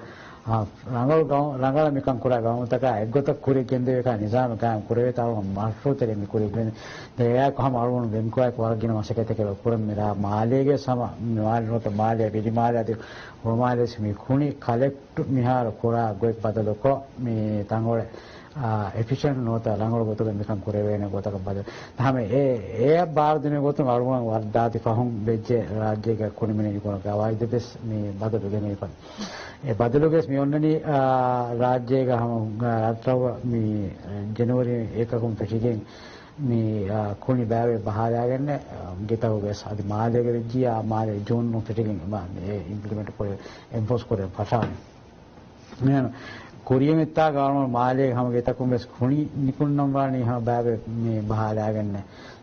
އާ، ރަނގަޅު ގައު-، ރަނގަޅަށް މިކަން ކުރާ ގައުމުތަކާ އެއްގޮތަށް ކުރިޔަށް ގެންދެވޭކަށް ނިޒާމެއް ގާއިމް ކުރެވޭތާ އަޅުގަނޑު މަޝްރޫއު ތެރެއިން މި ކުރިޔަށް ގެންދެވޭ. ދެން އެއާއެކު ހަމަ އަޅުގަނޑު ވެމްކޯއާއެކު ވަރަށް ގިނަ މަސައްކަތްތަކެއް ކުރަން މި ރާ މާލޭގެ ހަމަ މާލެ ނުވަތަ މާލެ ވިލި މާލެ އަދި ހުޅު މާލޭ ވެސް މި ކުނި ކަލެކްޓް މިހާރު ކުރާ ގޮތް ބަދަލުކޮށް، މި ތަންގޮޅެއް، އާ، އެފިޝަންޓް ނުވަތަ ރަނގަޅު ގޮތުގަ މިކަން ކުރެވޭނެ ގޮތަކަށް ބަދަލު. ހަމަ އެ، އެއަށް ބާރުދިނުމުގެ ގޮތުން އަޅުގަނޑު ވަރަށް ދާދި ފަހުން ވެއްޖެ ރާއްޖޭގަ ކުނި މެނޭޖު ކުރާ ގަވާއިދެއް ވެސް މި ބަދަލު ގެނެވިފަ. އެ ބަދަލުގެ ވެސް މި އޮންނަނީ، އާ، ރާއްޖޭގަ ހަމަ، އާ، ރަށްރަށުގަ މި ޖެނުއަރީ އެކަކުން ފެށިގެން މި، އާ، ކުނި ބައިވެރި ބަހާލާގެން، އާ، ގެތަކުގެ ވެސް އަދި މާލޭގަ ވެއްޖިއްޔާ މާލޭ ޖޫނުން ފެށިގެން މި އިމްޕްލިމެންޓް ކުރެ-، އެންފޯސް ކުރެވެން ފަށާނެ. މިހާރު ކުރިޔަށް މިތާގަ އަޅުގަނޑު މާލޭގެ ހަމަ ގެތަކުން ވެސް ކުނި ނިކުންނަން ވާނީ ހަމަ ބައިވެރި މި ބަހާލާގެން.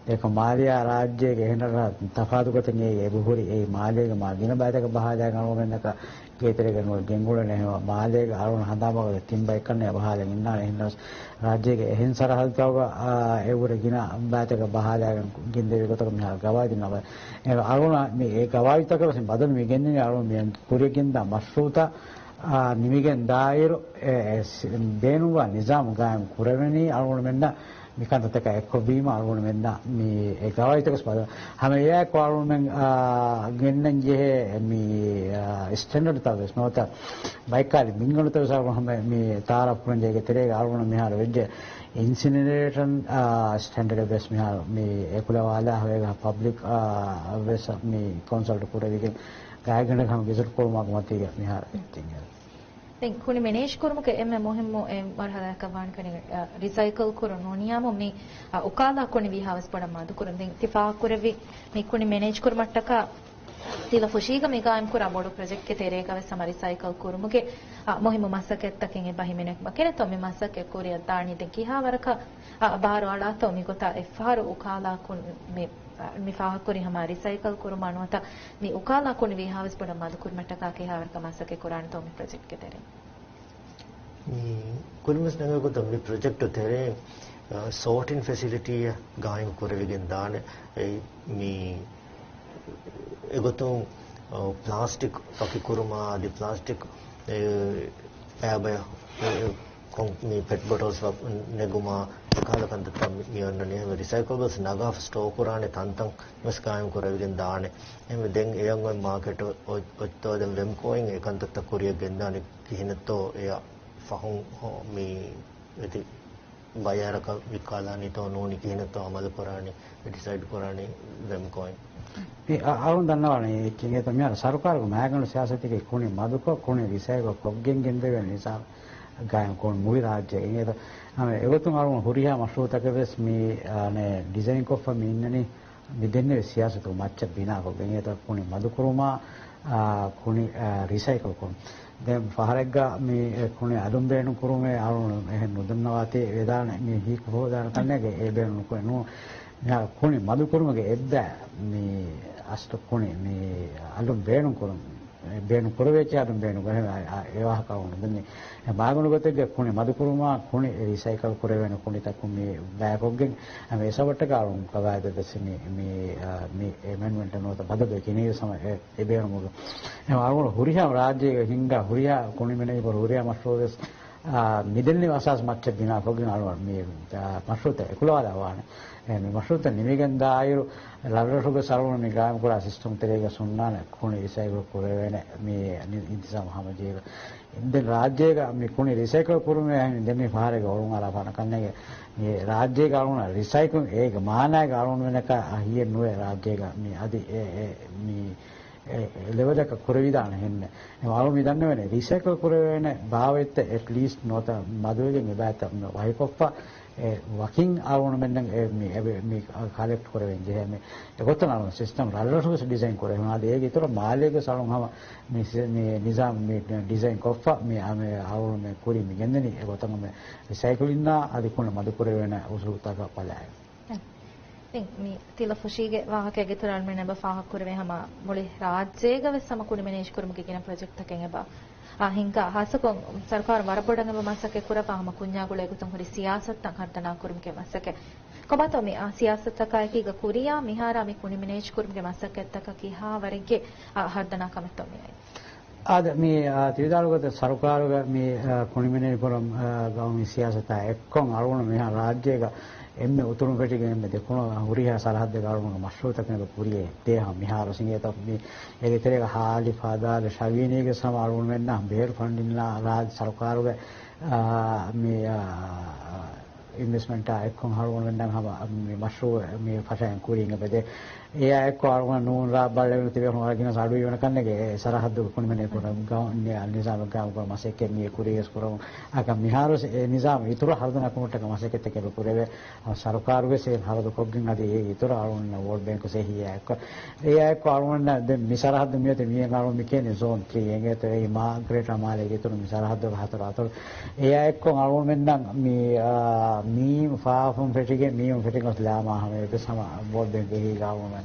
ދެކޮ މާލެއާ ރާއްޖޭގެ އެހެން ރަށް ތަފާތު ގޮތެއް އެ އެބަހުރި އެ މާލޭގެ މާ ގިނަ ބައިތަކަށް ބަހާލާގެން އަޅުގަނޑުމެންނަކަށް ގޭތެރޭގަ ނުވެ ގެންގުޅެން އެހެންވާ މާލޭގެ އަޅުގަނޑު ހަނދާން ބަހައިގެން ތިން ބައެއްކަންނޭ ބަހާލަން އިންނާނެ. އެހެންނަސް ރާއްޖޭގެ އެހެން ސަރަހައްދުތަކުގަ، އާ، އެއުރެ ގިނަ ބައިތަކަށް ބަހާލާގެން ގެންދެވި ގޮތަކަށް މިހާރު ގަވާއިދު ނަވަ. އެ އަޅުގަނޑު މި އެ ގަވާއިދުތަކަށް ވެސް ބަދަލު މި ގެންދިނީ އަޅުގަނޑު މި ކުރިޔަށް ގެންދާ މަޝްރޫއުތައް، އާ، ނިމިގެން ދާއިރު އެ، އެ، ސި-، ބޭނުންވާ ނިޒާމު ގާއިމް ކުރެވެނީ އަޅުގަނޑުމެންނަށް މިކަންތައްތަކާ އެއްކޮށްވީމަ އަޅުގަނޑުމެންނަށް މި އެ ގަވާއިދުތަކަސް ބަދަ-، ހަމަ އެއާއެކު އަޅުގަނޑުމެން، އާ، ގެންނަން ޖެހޭ މި، އާ، ސްޓޭންޑަޑްތައް ވެސް ނުވަތަ ބައިކާލި މިންގަނޑުތައް ވެސް އަޅުގަނޑު ހަމަ މި ތައާރަފް ކުރަން ޖެހޭ ތެރޭގަ އަޅުގަނޑު މިހާރު ވެއްޖެ އިންސިނަރޭޓަރ، އާ، ސްޓޭންޑަޑެއް ވެސް މިހާރު މި އެކުލަވާލާ ހަވޭގަ ޕަބްލިކް، އާ، ވެސް މި ކޮންސަލްޓް ކުރެވިގެން ގާތްގަނޑަކަށް ހަމަ ގެޒެޓް ކުރުމާ ގުމަތީގަ މިހާރު އެއްޗެއް. ދެން ކުނި މެނޭޖް ކުރުމުގެ އެންމެ މުހިއްމު އެއް މަރުހަލާއަކަށް ވާނެ ކުނި، އަ، ރިސައިކަލް ކުރުން ނޫނިއްޔާމު މި، އަ، އުކާލާ ކުނި ވީހާވެސް ބޮޑަށް މަދުކުރުން. ދެން ތި ފާހަގަކުރެއްވި މި ކުނި މެނޭޖް ކުރުމަށްޓަކާ ތިލަފުށީގަ މި ގާއިމްކުރާ ބޮޑު ޕްރޮޖެކްޓްގެ ތެރޭގަ ވެސް ހަމަ ރިސައިކަލް ކުރުމުގެ، އަ، މުހިއްމު މަސައްކަތްތަކެއް އެބަ ހިމެނެމަ ކިހިނެއްތޯ މި މަސައްކަތް ކުރިއަށް ދާނީ؟ ދެން ކިހާވަރަކަށް، އަ، ބާރު އަޅާތޯ މިގޮތަށް އެއްފަހަރު އުކާލާ ކުން މި، އަ، މި ފާހަގަކުރި ހަމަ ރިސައިކަލް ކުރުމާ ނުވަތަ މި އުކާލާ ކުނި ވީހާވެސް ބޮޑަށް މަދުކުރުމަށްޓަކާ ކިހާވަރަކަށް މަސައްކަތް ކުރާނެތޯ މި ޕްރޮޖެކްޓްގެ ތެރެއިން؟ މި ކުރިންވެސް ނަގާ ގޮތަށް މި ޕްރޮޖެކްޓް ތެރޭ، އަ، ސޯޓިން ފެސިލިޓީއެއް ގާއިމް ކުރެވިގެން ދާނެ. އެ، މި އެގޮތުން، އަ، ޕްލާސްޓިކް ފަކިކުރުމާ އަދި ޕްލާސްޓިކް، އެ، ބަޔަށް، އެ، ކޮން-، މި ޕެޓް ބޮޓަލްސް ނެގުމާ އެކަހަލަ ކަންތައްތައް މި، މި އޮންނަނީ. އެހެންވެ ރިސައިކަލް ވެސް ނަގާފަ ސްޓޯ ކުރާނެ ތަންތަން ވެސް ގާއިމް ކުރެވިގެން ދާނެ. އެހެންވެ ދެން އެޔަށް އޮތް މާކެޓް އޮތް-، އޮތްތޯ ދެން ވެމްކޯއިން އެ ކަންތައްތައް ކުރިޔަށް ގެންދާނެ ކިހިނެއްތޯ އެޔަށް ފަހުން ހޯ-، މި އެތި ބަޔަރަކަށް ވިއްކާލާނީތޯ ނޫނީ ކިހިނެއްތޯ އަމަލު ކުރާނީ، ޑިސައިޑް ކުރާނީ ވެމްކޯއިން. މި އަ-، އަޅުން ދަންނަވާނެ އެކީ އެތަ މިހާރު ސަރުކާރުގެ މައިގަނޑު ސިޔާސަތުގެ ކުނި މަދުކޮށް، ކުނި ރިސައިކަލް ކޮށްގެން ގެންދެވޭ ނިޒާމް ގާއިމް ކުރުން މުޅި ރާއްޖޭގެ. އެތަ އަ، އެގޮތުން އަޅުން ހުރިހާ މަޝްރޫއުތަކެއް ވެސް މި، އަ، ނެ، ޑިޒައިން ކޮށްފަ މި އިންނަނީ މި ދެންނެވި ސިޔާސަތު މައްޗަށް ބިނާކޮށްގެން. އެތަ ކުނި މަދުކުރުމާ، އާ، ކުނި، އާ، ރިސައިކަލް ކުރުން. ދެން ފަހަރެއްގަ މި ކުނި އަލުން ބޭނުން ކުރުމޭ އަޅުން އެހެން ނުދަންނަވާތީ ވެދާނެ މި ހީކު ހޯދާނެ ތަނެއްގެ އެ ބޭނުން ނުކުރޭ ނޫ. މިހާރު ކުނި މަދު ކުރުމުގެ އެއްބަ މި އަސްލު ކުނި މި އަލުން ބޭނުން ކުރުން. ބޭނުން ކުރެވޭ ކިޔާ އަޑުން ބޭނުން ކުރެވޭ އެ ވާހަކަ އަޅުން ދެންނެވި. މާގަނޑު ގޮތެއްގެ ކުނި މަދުކުރުމާ ކުނި ރީސައިކަލް ކުރެވޭނެ ކުނިތަކުން މި ބައިކޮށްގެން އެ ސަބަބަށްޓަކާ އަޅުން ގަވާއިދަށް ދެސި މި، މި، އާ، މި އެމެންޑްމަންޓް ނުވަތަ ބަދަލު ކިނީ ސަމަ އެ، އެ ބޭނުމުގެ. އެ އަޅުގަނޑު ހުރިހާ ރާއްޖޭގެ ހިންގާ ހުރިހާ ކުނި މެނޭޖްކުރު ހުރިހާ މަޝްރޫއެއް ވެސް، އާ، މިދެންނެވި އަސާސް މައްޗަށް ބިނާކޮށްގެން އަޅުގަނޑު މި، އާ، މަޝްރޫއުތައް އެކުލަވާލާ ވާނެ. އެ، މި މަޝްރޫއުތައް ނިމިގެން ދާއިރު، ރަށްރަށުގެ އަޅުގަނޑު މި ގާއިމްކުރާ ސިސްޓަމް ތެރޭގަ ހުންނާނެ ކުނި ރީސައިކަލް ކުރެވޭނެ މި ނި-، އިންތިޒާމް ހަމަޖެހިފަ. ދެން ރާއްޖޭގަ މި ކުނި ރީސައިކަލް ކުރުމޭ ދެން މި ފަހަރެއްގަ އޮޅުން އަރާފާނަ ކަންނޭނގެ. މި ރާއްޖޭގަ އަޅުގަނޑަށް ރީސައިކަލް އޭގެ މާނައިގަ އަޅުގަނޑުމެންނަކަށް ހިޔެއް ނުވޭ ރާއްޖޭގަ މި އަދި އެ، އެ، މި އެ، އެ ލެވެލަކަށް ކުރެވިދާނެ ހެންނެއް. އަޅު މި ދަންނަވަނީ ރީސައިކަލް ކުރެވޭނެ ބާވަތްތައް އެޓްލީސްޓް ނުވަތަ މަދުވެގެން އެބައިތައް ވަކިކޮށްފަ، އެ ވަކިން އަޅުގަނޑުމެންނަށް އެ މި، އެ މި ކަލެކްޓް ކުރެވެން ޖެހޭ މި އެގޮތަށް އަޅު ސިސްޓަމް ރަށްރަށުވެސް ޑިޒައިން ކުރެވޭ. އަދި އޭގެ އިތުރަށް މާލޭގެ އަޅުން ހަމަ މި ސި-، މި ނިޒާމް މި ޑިޒައިން ކޮށްފަ މި އަޅުން މި ކުރިން މި ގެންދަނީ އެގޮތަށް މި ރިސައިކްލިންއާ އަދި ކުނި މަދު ކުރެވޭނެ އުސޫލުތަކަށް ބަލާއިރު. ދެން މި ތިލަފުށީގެ ވާހަކައިގެ އިތުރަށް އަޅުމެން އެބަ ފާހަގަ ކުރެވޭ ހަމަ މުޅި ރާއްޖޭގަ ވެސް ހަމަ ކުނި މެނޭޖް ކުރުމުގެ ގިނަ ޕްރޮޖެކްޓްތަކެއް އެބަ އާ، ހިންގާ ހާއްސަކޮށް ސަރުކާރުން ވަރަށް ބޮޑަށް އެބަ މަސައްކަތް ކުރައްވާ ހަމަ ކުންޏާ ގުޅޭ ގޮތުން ހުރި ސިޔާސަތުތައް ހަރުދަނާ ކުރުމުގެ މަސައްކަތް. ކޮބާތޯ މި އާ ސިޔާސަތުތަކާއެކީގަ ކުރިއާ މިހާރާ މި ކުނި މެނޭޖް ކުރުމުގެ މަސައްކަތްތަކަށް ކިހާ ވަރެއްގެ އާ ހަރުދަނާ ކަމެއްތޯ މިއައީ؟ އާދެ، މި، އާ، ތިވިދާޅު ގޮތަށް ސަރުކާރުގެ މި، އާ، ކުނި މެނޭޖް ކުރަން، އާ، ގައުމީ ސިޔާސަތާ އެއްކޮށް އަޅުގަނޑު މިހާ ރާއްޖޭގަ އެންމެ އުތުރުން ފެށިގެން އެންމެ ދެކުނު ހުރިހާ ސަރަހައްދެއްގަ އަޅުގަނޑުގެ މަޝްރޫއުތަކެއް ކުރިޔަށް ދޭހަ މިހާރު ސިނގޭތަ މި އޭގެ ތެރޭގަ ހާލި ފާދާލު ޝަވީނީގެ ސަމަ އަޅުގަނޑުމެންނަށް ބޭރު ފަންޑިންނާ ރާއްޖެ ސަރުކާރުގެ، އާ، މި، އާ، އިންވެސްޓްމަންޓާ އެއްކޮށް އަޅުގަނޑުމެންނަށް ހަމަ މި މަޝްރޫއު މި ފަށައިން ކުރިން އެބަދޭ. އެއާ އެއްކޮށް އަޅުގަނޑު ނޫން ރާ ބައްލަވެނު ތިބޭފުޅުން ވަރަށް ގިނަ އަޑު އިވުނު ކަންނޭނގެ އެ ސަރަހައްދުގެ ކުނި މެނޭޖް ކުރަން ގަ-، ނި-، ނިޒާމެއް ގާއިމް ކުރަން މަސައްކަތް މި ކުރިޔަސް ކުރަމުން. އަކަ މިހާރު އެ ނިޒާމް އިތުރަށް ހަރުދަނާ ކުރުމަށްޓަކަ މަސައްކަތްތަކެއް ކުރެވޭ. ސަރުކާރުވެސް އެ ހަރަދު ކޮށްގެން އަދި އެ އިތުރަށް އަޅުގަނޑު ވޯލްޑް ބޭންކު ސެހި އެއާ އެއްކޮށް، އެއާ އެއްކޮށް އަޅުގަނޑު ދެން މި ސަރަހައްދު މިއޮތީ މިއަށް އަޅުގަނޑު މި ކިޔަނީ ޒޯން ތްރީ އެނގޭތޯ އެއީ މާ ގްރޭޓާ މާލޭގެ އިތުރު މި ސަރަހައްދުގެ ހަތަރު އަތޮޅު. އެއާ އެއްކޮށް އަޅުގަނޑުމެންނަށް މި، އާ، މީމް ފާފުން ފެށިގެން، މީމް ފެށިގެން ގޮސް ލާމާ ހަމަ އެއްވެސް ހަމަ ވޯލްޑް ބޭންކް އެހީގަ އަޅުގަނޑުމެން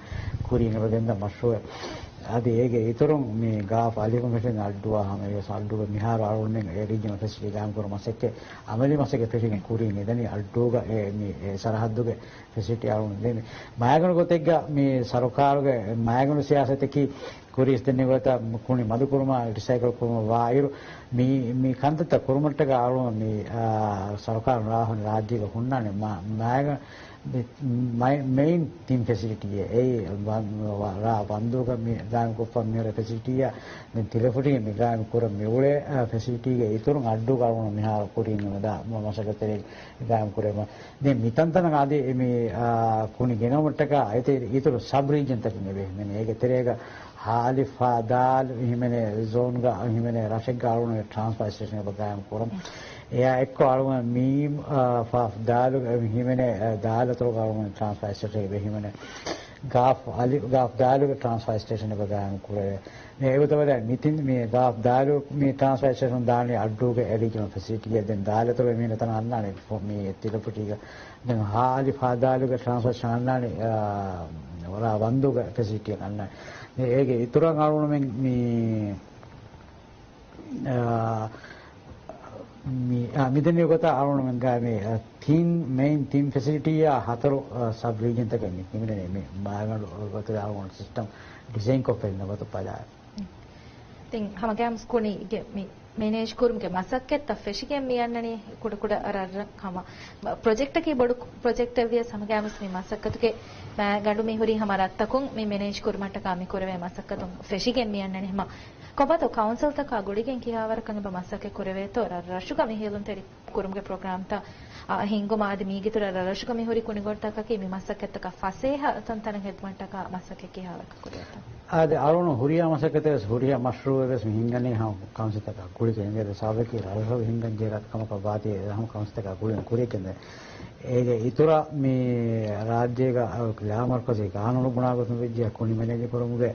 ކުރިން އެބަ ގެންދަ މަޝްރޫއެއް. އަދި އޭގެ އިތުރުން މި ގާފް އަލިފުން ފެށިގެން އައްޑޫއާ ހަމަ އެއްވެސް އައްޑޫގަ މިހާރު އަޅުގަނޑުމެން އެ ރީޖަނަލް ފެސިލިޓީ ގާއިމް ކުރުމަށް މަސައްކަތް އަމަލީ މަސައްކަތް ފެށިގެން ކުރިން އެދަނީ އައްޑޫގަ އެ މި އެ ސަރަހައްދުގެ ފެސިލިޓީ އަޅުގަނޑު ދެން މައިގަނޑު ގޮތެއްގަ މި ސަރުކާރުގެ މައިގަނޑު ސިޔާސަތަކީ ކުރިޔަސް ދެންނެވި ގޮތަށް ކުނި މަދުކުރުމާ ރިސައިކަލް ކުރުމަށް ވާއިރު، މި، މި ކަންތައްތައް ކުރުމަށްޓަކާ އަޅުގަނޑު މި، އާ، ސަރުކާރުން ރާހުން ރާއްޖޭގަ ހުންނާނެ މަ-، މައިގަ-، މި، މައި-، މެއިން ތިން ފެސިލިޓީއެއް. އެއީ ވަން-، ވަ-، ރާ ވަންދޫގަ މި ގާއިމްކޮށްފަ މިހުރި ފެސިލިޓީއާ، ދެން ތިލަފުށީގެ މި ގާއިމް ކުރަން މި އުޅޭ، އާ، ފެސިލިޓީގެ އިތުރުން އައްޑޫގަ އަޅުގަނޑު މިހާރު ކުރިން މަ-، މަސައްކަތްތެރިން ގާއިމް ކުރެވުމަށް. ދެން މިތަންތަނަށް އަދި މި، އާ، ކުނި ގެނައުމަށްޓަކާ އެތެރެ އިތުރު ސަބް ރީޖަންތަކެއް އެބަ ހިމެނޭ. އޭގެ ތެރޭގަ ހާލިފާ ދާލު ހިމެނޭ ޒޯންގަ ހިމެނޭ ރަށެއްގަ އަޅުގަނޑުގެ ޓްރާންސްފާ ސްޓޭޝަން އެބަ ގާއިމް ކުރަން. އެއާ އެއްކޮށް އަޅުގަނޑު މީމް، އާ، ފާފް ދާލު ހިމެނޭ، އާ، ދާލަތޮޅުގަ އަޅުގަނޑު ޓްރާންސްފާ ސްޓޭޝަން އެބަ ހިމެނޭ. ގާފް އަލި-، ގާފް ދާލުގެ ޓްރާންސްފާ ސްޓޭޝަން އެބަ ގާއިމް ކުރެވޭ. މި އެގޮތަށް ވަދެ މި ތިން މި ގާފް ދާލު މި ޓްރާންސްފާ ސްޓޭޝަން ދާނީ އައްޑޫގެ އެ ރީޖަނަލް ފެސިލިޓީއެއް. ދެން ދާލަތޮޅު މި ނަތަނަށް އަންނާނެ ފޮ-، މި ތިލަފުށީގަ. ދެން ހާލި ފާދާލުގެ ޓްރާންސްފާ ސްޓޭޝަން އަންނާނެ، އާ، ރާ ވަންދޫގެ ފެސިލިޓީއަށް އަންނާނެ. ދެން އޭގެ އިތުރަށް އަޅުގަނޑުމެން މި، އާ، މި، އާ، މިދެންނެވި ގޮތަށް އަޅުގަނޑުމެން ގާ މި، އާ، ތިން މެއިން ތިން ފެސިލިޓީއާ ހަތަރު، އާ، ސަބް ރީޖަންތަކެއް މި ހިމެނެނީ މި މާގަނޑު ގޮތުގެ އަޅުގަނޑު ސިސްޓަމް ޑިޒައިންކޮށްފަ އިންނަ ގޮތަށް ބަލާ. ދެން ހަމަގައިމުވެސް ކުނިގެ މި މެނޭޖް ކުރުމުގެ މަސައްކަތްތައް ފެށިގެން މި އަންނަނީ ކުޑަކުޑަ ރަށްރަށް ހަމަ ޕްރޮޖެކްޓަކީ ބޮޑު ޕްރޮޖެކްޓެއް ވިޔަސް ހަމަގައިމުވެސް މި މަސައްކަތުގެ މައިގަނޑު މި ހުރީ ހަމަ ރަށްތަކުން މި މެނޭޖް ކުރުމަށްޓަކާ މި ކުރެވޭ މަސައްކަތުން ފެށިގެން މި އަންނަނީ ހަމަ ކޮބާތޯ ކައުންސިލްތަކާ ގުޅިގެން ކިހާވަރަކަށް އެބަ މަސައްކަތް ކުރެވޭތޯ ރަށްރަށުގަ މި ހޭލުންތެރި ކުރުމުގެ ޕްރޮގްރާމްތައް، އާ، ހިންގުމަށް އަދި މީގެ އިތުރަށް ރަށްރަށުގަ މި ހުރި ކުނިގޮތްތަކަކީ މި މަސައްކަތްތަކަށް ފަސޭހަ ތަންތަނަށް ހެދުމަށްޓަކާ މަސައްކަތް ކިހާވަރަކަށް ކުރިއަށްތަ؟ އާދެ، އަޅުގަނޑު ހުރިހާ މަސައްކަތެއް ވެސް ހުރިހާ މަޝްރޫއެއް ވެސް މި ހިންގަނީ ހަމަ ކައުންސިލްތަކާ ގުޅިގެން. އެނގޭ ސަބަބަކީ ރަށްރަށު ހިންގަން ޖެހޭ ކަމަކަށް ވާތީ އެ ހަމަ ކައުންސިލްތަކާ ގުޅިގެން ކުރިއަށް ގެންދަނީ. އޭގެ އިތުރަށް މި ރާއްޖޭގަ ލާމަރުކަޒީ ގާނޫނު ބުނާ ގޮތުން ވެއްޖެ ކުނި މެނޭޖް ކުރުމުގެ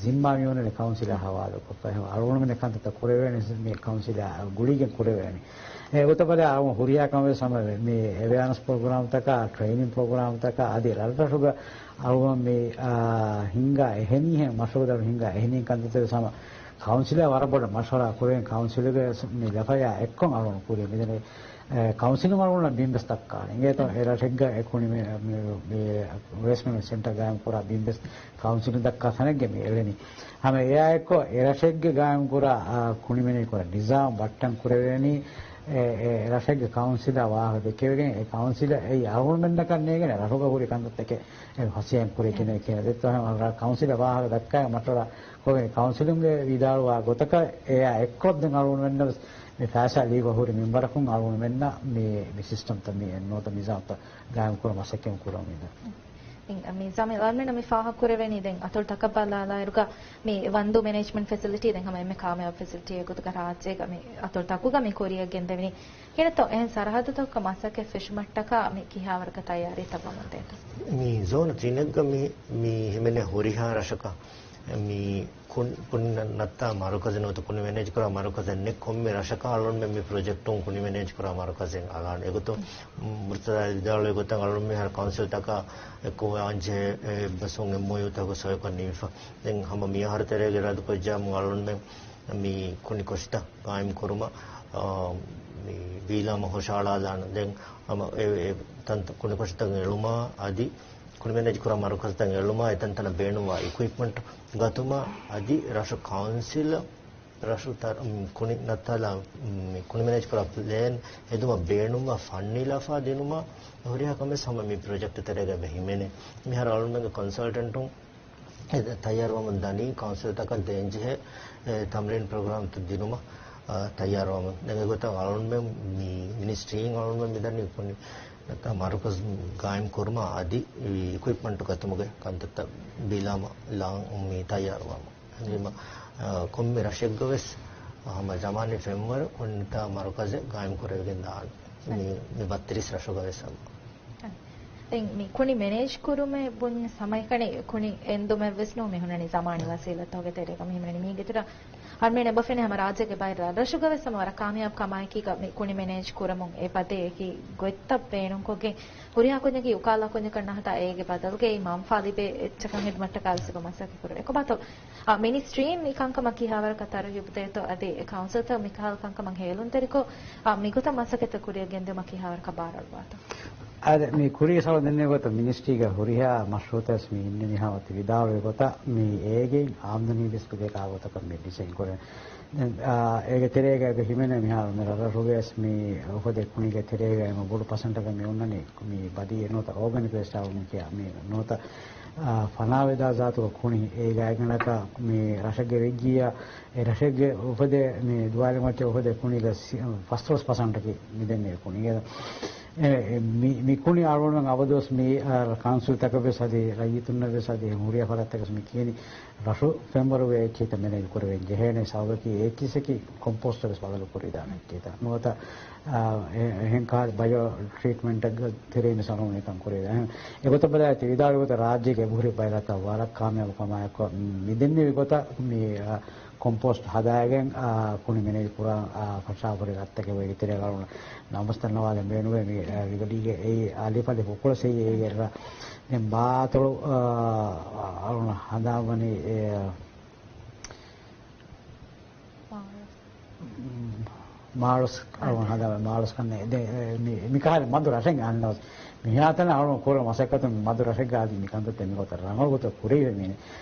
ޒިންމާ މިއޮންނަނީ ކައުންސިލާ ހަވާލުކޮށްފަ. އެހެން އަޅުގަނޑުމެން ކަންތައްތައް ކުރެވޭނެ މި ކައުންސިލާ ގުޅިގެން ކުރެވޭނެ. އެ ގޮތަށް ބަލާ އަޅުގަނޑު ހުރިހާ ކަމެއް ހަމަ މި އެވެއާނަސް ޕްރޮގްރާމްތަކާ، ޓްރެއިނިން ޕްރޮގްރާމްތަކާ އަދި ރަށްރަށުގަ އަޅުގަނޑު މި، އާ، ހިންގާ އެހެނީހެން މަޝްރޫއުތައް ހިންގާ އެހެނީ ކަންތައްތައް ހަމަ ކައުންސިލާ ވަރަށް ބޮޑަށް މަޝްވަރާ ކުރެވެން ކައުންސިލުގެ ސް-، މި ލަފަޔާ އެއްކޮށް އަޅުން ކުރި މިދެނީ، އެ، ކައުންސިލުން އަޅުންނަށް ބިން ވެސް ދައްކާނެ. އިނގޭތޯ އެ ރަށެއްގަ އެ ކުނި މި-، މި-، މި-، ވޭސްޓް މެނޭޖްމަންޓް ސެންޓަރ ގާއިމް ކުރާ ބިން ވެސް ކައުންސިލުން ދައްކާ ތަނެއްގެ މި އެޅެނީ. ހަމަ އެއާ އެއްކޮށް އެ ރަށެއްގެ ގާއިމް ކުރާ، އާ، ކުނި މެނޭޖް ކުރާ ނިޒާމް ބައްޓަން ކުރެވޭނީ، އެ، އެ ރަށެއްގެ ކައުންސިލާ ވާހަކަ ދެކެވިގެން އެ ކައުންސިލަށް އެއީ އަޅުގަނޑުމެންނަކަށް ނޭނގޭނެ ރަށުގަ ހުރި ކަންތައްތަކެއް އެ ހަސިޔަން ކުރޭ ކިނެ ކިޔާ ދެއްތޯ ހަމަ ކައުންސިލަށް ވާހަކަ ދައްކާ މަޝްވަރާ ކޮށްގެން ކައުންސިލުންގެ ވިދާޅުވާ ގޮތަކަށް އެއާ އެއްކޮށްދެން އަޅުގަނޑުމެންނަށް ވެސް މި ފައިސާ ލިބި ހުރި މިންވަރަކުން އަޅުގަނޑުމެންނަށް މި، މި ސިސްޓަމްތައް މި އެއް ނުވަތަ ނިޒާމްތައް ގާއިމް ކުރަން މަސައްކަތް ކުރަމުން އިންދާ. ދެން މި ޒަމީލް އަޅުމެންނަށް މި ފާހަގަ ކުރެވެނީ ދެން އަތޮޅު ތަކަށް ބަލާލާއިރުގަ މި ވަންދޫ މެނޭޖްމަންޓް ފެސިލިޓީ ދެން ހަމަ އެންމެ ކާމިޔާބު ފެސިލިޓީއެއް ގޮތުގަ ރާއްޖޭގަ މި އަތޮޅު ތަކުގަ މި ކުރިއަށް ގެންދެވެނީ. ކިހިނެއްތޯ އެހެން ސަރަހައްދުތަކުގަ މަސައްކަތް ފެށުމަށްޓަކާ މި ކިހާވަރަކަށް ތައްޔާރީތައް ވަމުންދޭތޯ؟ މި ޒޯނު ތިނެއްގަ މި، މި ހިމެނޭ ހުރިހާ ރަށަކަށް މި ކުން-، ކުނި ނައްތާ މަރުކަޒެއް ނުވަތަ ކުނި މެނޭޖް ކުރާ މަރުކަޒެއް ނެތް ކޮންމެ ރަށަކަށް އަޅުންމެން މި ޕްރޮޖެކްޓުން ކުނި މެނޭޖް ކުރާ މަރުކަޒެއް އަޅާނެ. އެގޮތުން މުރުތަޒާ ވިދާޅުވި ގޮތަށް އަޅުން މިހާރު ކައުންސިލްތަކާ އެއްކޮށް އަންޖެހޭ އެއްބަސްވުން އެމްއޯޔޫތަކު ސޮއިކޮށް ނިމިފަ. ދެން ހަމަ މިއަހަރު ތެރޭގެ އިރާދަކުރައްޖާމު އަޅުންމެން މި ކުނި ކޮށިތައް ގާއިމް ކުރުމަށް، އާ، މި ވީލާމަ ހުށައަޅާލާނަން. ދެން ހަމަ އެ، އެ ތަންތަން ކުނި ކޮށިތައް އެޅުމާ އަދި ކުނި މެނޭޖް ކުރާ މަރުކަޒުތައް އެޅުމާ، އެތަންތަނަށް ބޭނުންވާ އިކުއިޕްމަންޓް ގަތުމަށް އަދި ރަށު ކައުންސިލަށް ރަށު ތަރ-، ކުނި ނައްތާލާ، މި ކުނި މެނޭޖް ކުރާ ޕްލޭން ހެދުމަށް ބޭނުންވާ ފަންޑް ނީލާފަ ދިނުމަށް ހުރިހާ ކަމެއް ހަމަ މި ޕްރޮޖެކްޓް ތެރޭގަ އެބަ ހިމެނޭ. މިހާރު އަޅުންމެންގެ ކޮންސަލްޓެންޓުން އެ ތައްޔާރުވަމުން ދަނީ ކައުންސިލްތަކަށް ދޭންޖެހޭ، އެ، ތަމްރީން ޕްރޮގްރާމްތައް ދިނުމަށް، އަ، ތައްޔާރުވަމުން. ދެން އެގޮތަށް އަޅުންމެން މި މިނިސްޓްރީން އަޅުންމެން މިދަނީ ކުނި ނައްތާ މަރުކަޒު ގާއިމް ކުރުމަށް އަދި އިކުއިޕްމަންޓު ގަތުމުގެ ކަންތައްތައް ބިލާމަ ލާން މި ތައްޔާރުވަމުން. އެހެންވީމަ، އަ، ކޮންމެ ރަށެއްގަ ވެސް ހަމަ ޒަމާނީ ފެންވަރު ކުނި ނައްތާ މަރުކަޒެއް ގާއިމް ކުރެވިގެން ދާނެ. މި، މި ބައްތިރީސް ރަށުގަ ވެސް ހަމަ. ދެން މި ކުނި މެނޭޖް ކުރުމެއް ބުންޏަސް ހަމައެކަނި ކުނި އެންދުމެއް ވެސް ނޫން މި ހުންނަނީ ޒަމާނީ ވަސީލަތްތަކުގެ ތެރޭގަ މި ހިމެނެނީ. މީގެ ތެރޭ އަޅުމެން އެބަ ފެނޭ ހަމަ ރާއްޖޭގެ ބައެއް ރަށްރަށުގަ ވެސް ހަމަ ވަރަށް ކާމިޔާބު ކަމާއެކީގަ މި ކުނި މެނޭޖް ކުރަމުން އެ ފަދަ އެކި ގޮތްތައް ބޭނުންކޮށްގެން ހުރިހާ ކުންޏަކީ އުކާލާ ކުންޏަކަށް ނަހަތާ އޭގެ ބަދަލުގައި މަންފާ ލިބޭ އެއްޗަކަށް ހިދުމަތްޓަކާ ވެސް އެބަ މަސައްކަތް ކުރޭ. އެކަމަކު އާ، މިނިސްޓްރީން މި ކަންކަމަށް ކިހާވަރަކަށް ތަރުހީބު ދޭތޯ އަދި އެ ކައުންސިލްތައް މިކަހަލަ ކަންކަމަށް ހޭލުންތެރިކޮށް، އާ، މިގޮތަށް މަސައްކަތްތައް ކުރިއަށް ގެންދިއުމަށް ކިހާވަރަކަށް ބާރުއަޅުވާތޯ؟ އާދެ، މި ކުރީގެ ސަބަބުން ދެންނެވި ގޮތަށް މިނިސްޓްރީގެ ހުރިހާ މަޝްރޫއުތައް ވެސް މި އިންނެ މިހާ އޮތީ ވިދާޅުވި ގޮތަށް މި އޭގެ އާމްދަނީ ވެސް ދެކާ ގޮތަކަށް މި ޑިޒައިން ކުރޭ. ދެން، އާ، އޭގެ ތެރޭގަ އެބަ ހިމެނޭ މިހާރު މި ރަށްރަށުގައި ވެސް މި އުފެދޭ ކުނީގެ ތެރޭގަ އެންމެ ބޮޑު ޕަސެންޓަކަށް މި އޮންނަނީ މި ބަދީ ނުވަތަ އޯގަނިކް ވޭސްޓާ މި ކިޔާ މި ނުވަތަ އާ، ފަނާވެދާ ޒާތުގެ ކުނި އޭގަ އެގަނޑަކަށް މި ރަށެއްގެ ވެއްޖިއްޔާ، އެ ރަށެއްގެ އުފެދޭ މި ދުވާލި މައްޗަށް އުފެދޭ ކުނީގަ ސި-، ފަސްދޮޅަސް ޕަސަންޓަކީ މި ދެންނެވި ކުނި. އެ، އެ، މި، މި ކުނި އަޅުގަނޑުމެން އަބަދުވެސް މި، އާ، ކައުންސިލްތަކަށް ވެސް އަދި ރައްޔިތުންނަށް ވެސް އަދި ހުރިހާ ފަރާތްތަކަށް ވެސް މި ކިޔަނީ ރަށު ފެންވަރުގެ އެއްޗިހިތައް މެނޭޖް ކުރެވެން ޖެހޭނެ ސަބަބަކީ އެއްޗިހިސަކީ ކޮމްޕޯސްޓަށް ވެސް ބަދަލު ކުރިދާނެ އެއްޗިހިތައް. ނުވަތަ، އާ، އެ-، އެހެން ކާރި ބަޔޯ ޓްރީޓްމެންޓެއްގެ ތެރޭ މި ސަރުން މިކަން ކުރެވޭ. އެގޮތަށް ބަލާއިރު ތި ވިދާޅުވި ގޮތަށް ރާއްޖޭގެ އެބަހުރި ބައެއް ރަށްތައް ވަރަށް ކާމިޔާބު ކަމާއެކު މި ދެންނެވި ގޮތަށް މި، އަ، ކޮމްޕޯސްޓް ހަދާގެން، އަ، ކުނި މެނޭޖް ކުރާ، އަ، ފަށާފަހުރި ރަށްތަކެއް ވޭ ތެރޭ ގަޅުން ނަމަސް ދަންނަވާލެން ބޭނުވޭ މި، އަ، ވިދޮޑީގެ އެއީ އަލިފަލި ފުކުޅަ ސެއްޔެއް އޭގެ ރަށް. ދެން ބާތޮޅު، އަ، އަޅުން ހަނދާންވަނީ އެ، މާޅޮސް. މާޅޮސް އަޅުން ހަނދާން މާޅޮސް ކަންނޭ. ދެ-، މި-، މިކަހަލަ މަދު ރަށެއް އަންނަވަސް. މިހާތަނަށް އަޅުން ކުރަ މަސައްކަތުން މަދު ރަށެއްގަ އަދި މިކަންތައް މިގޮތަށް ރަނގަޅު ގޮތަށް ކުރެވޭ މީނެ.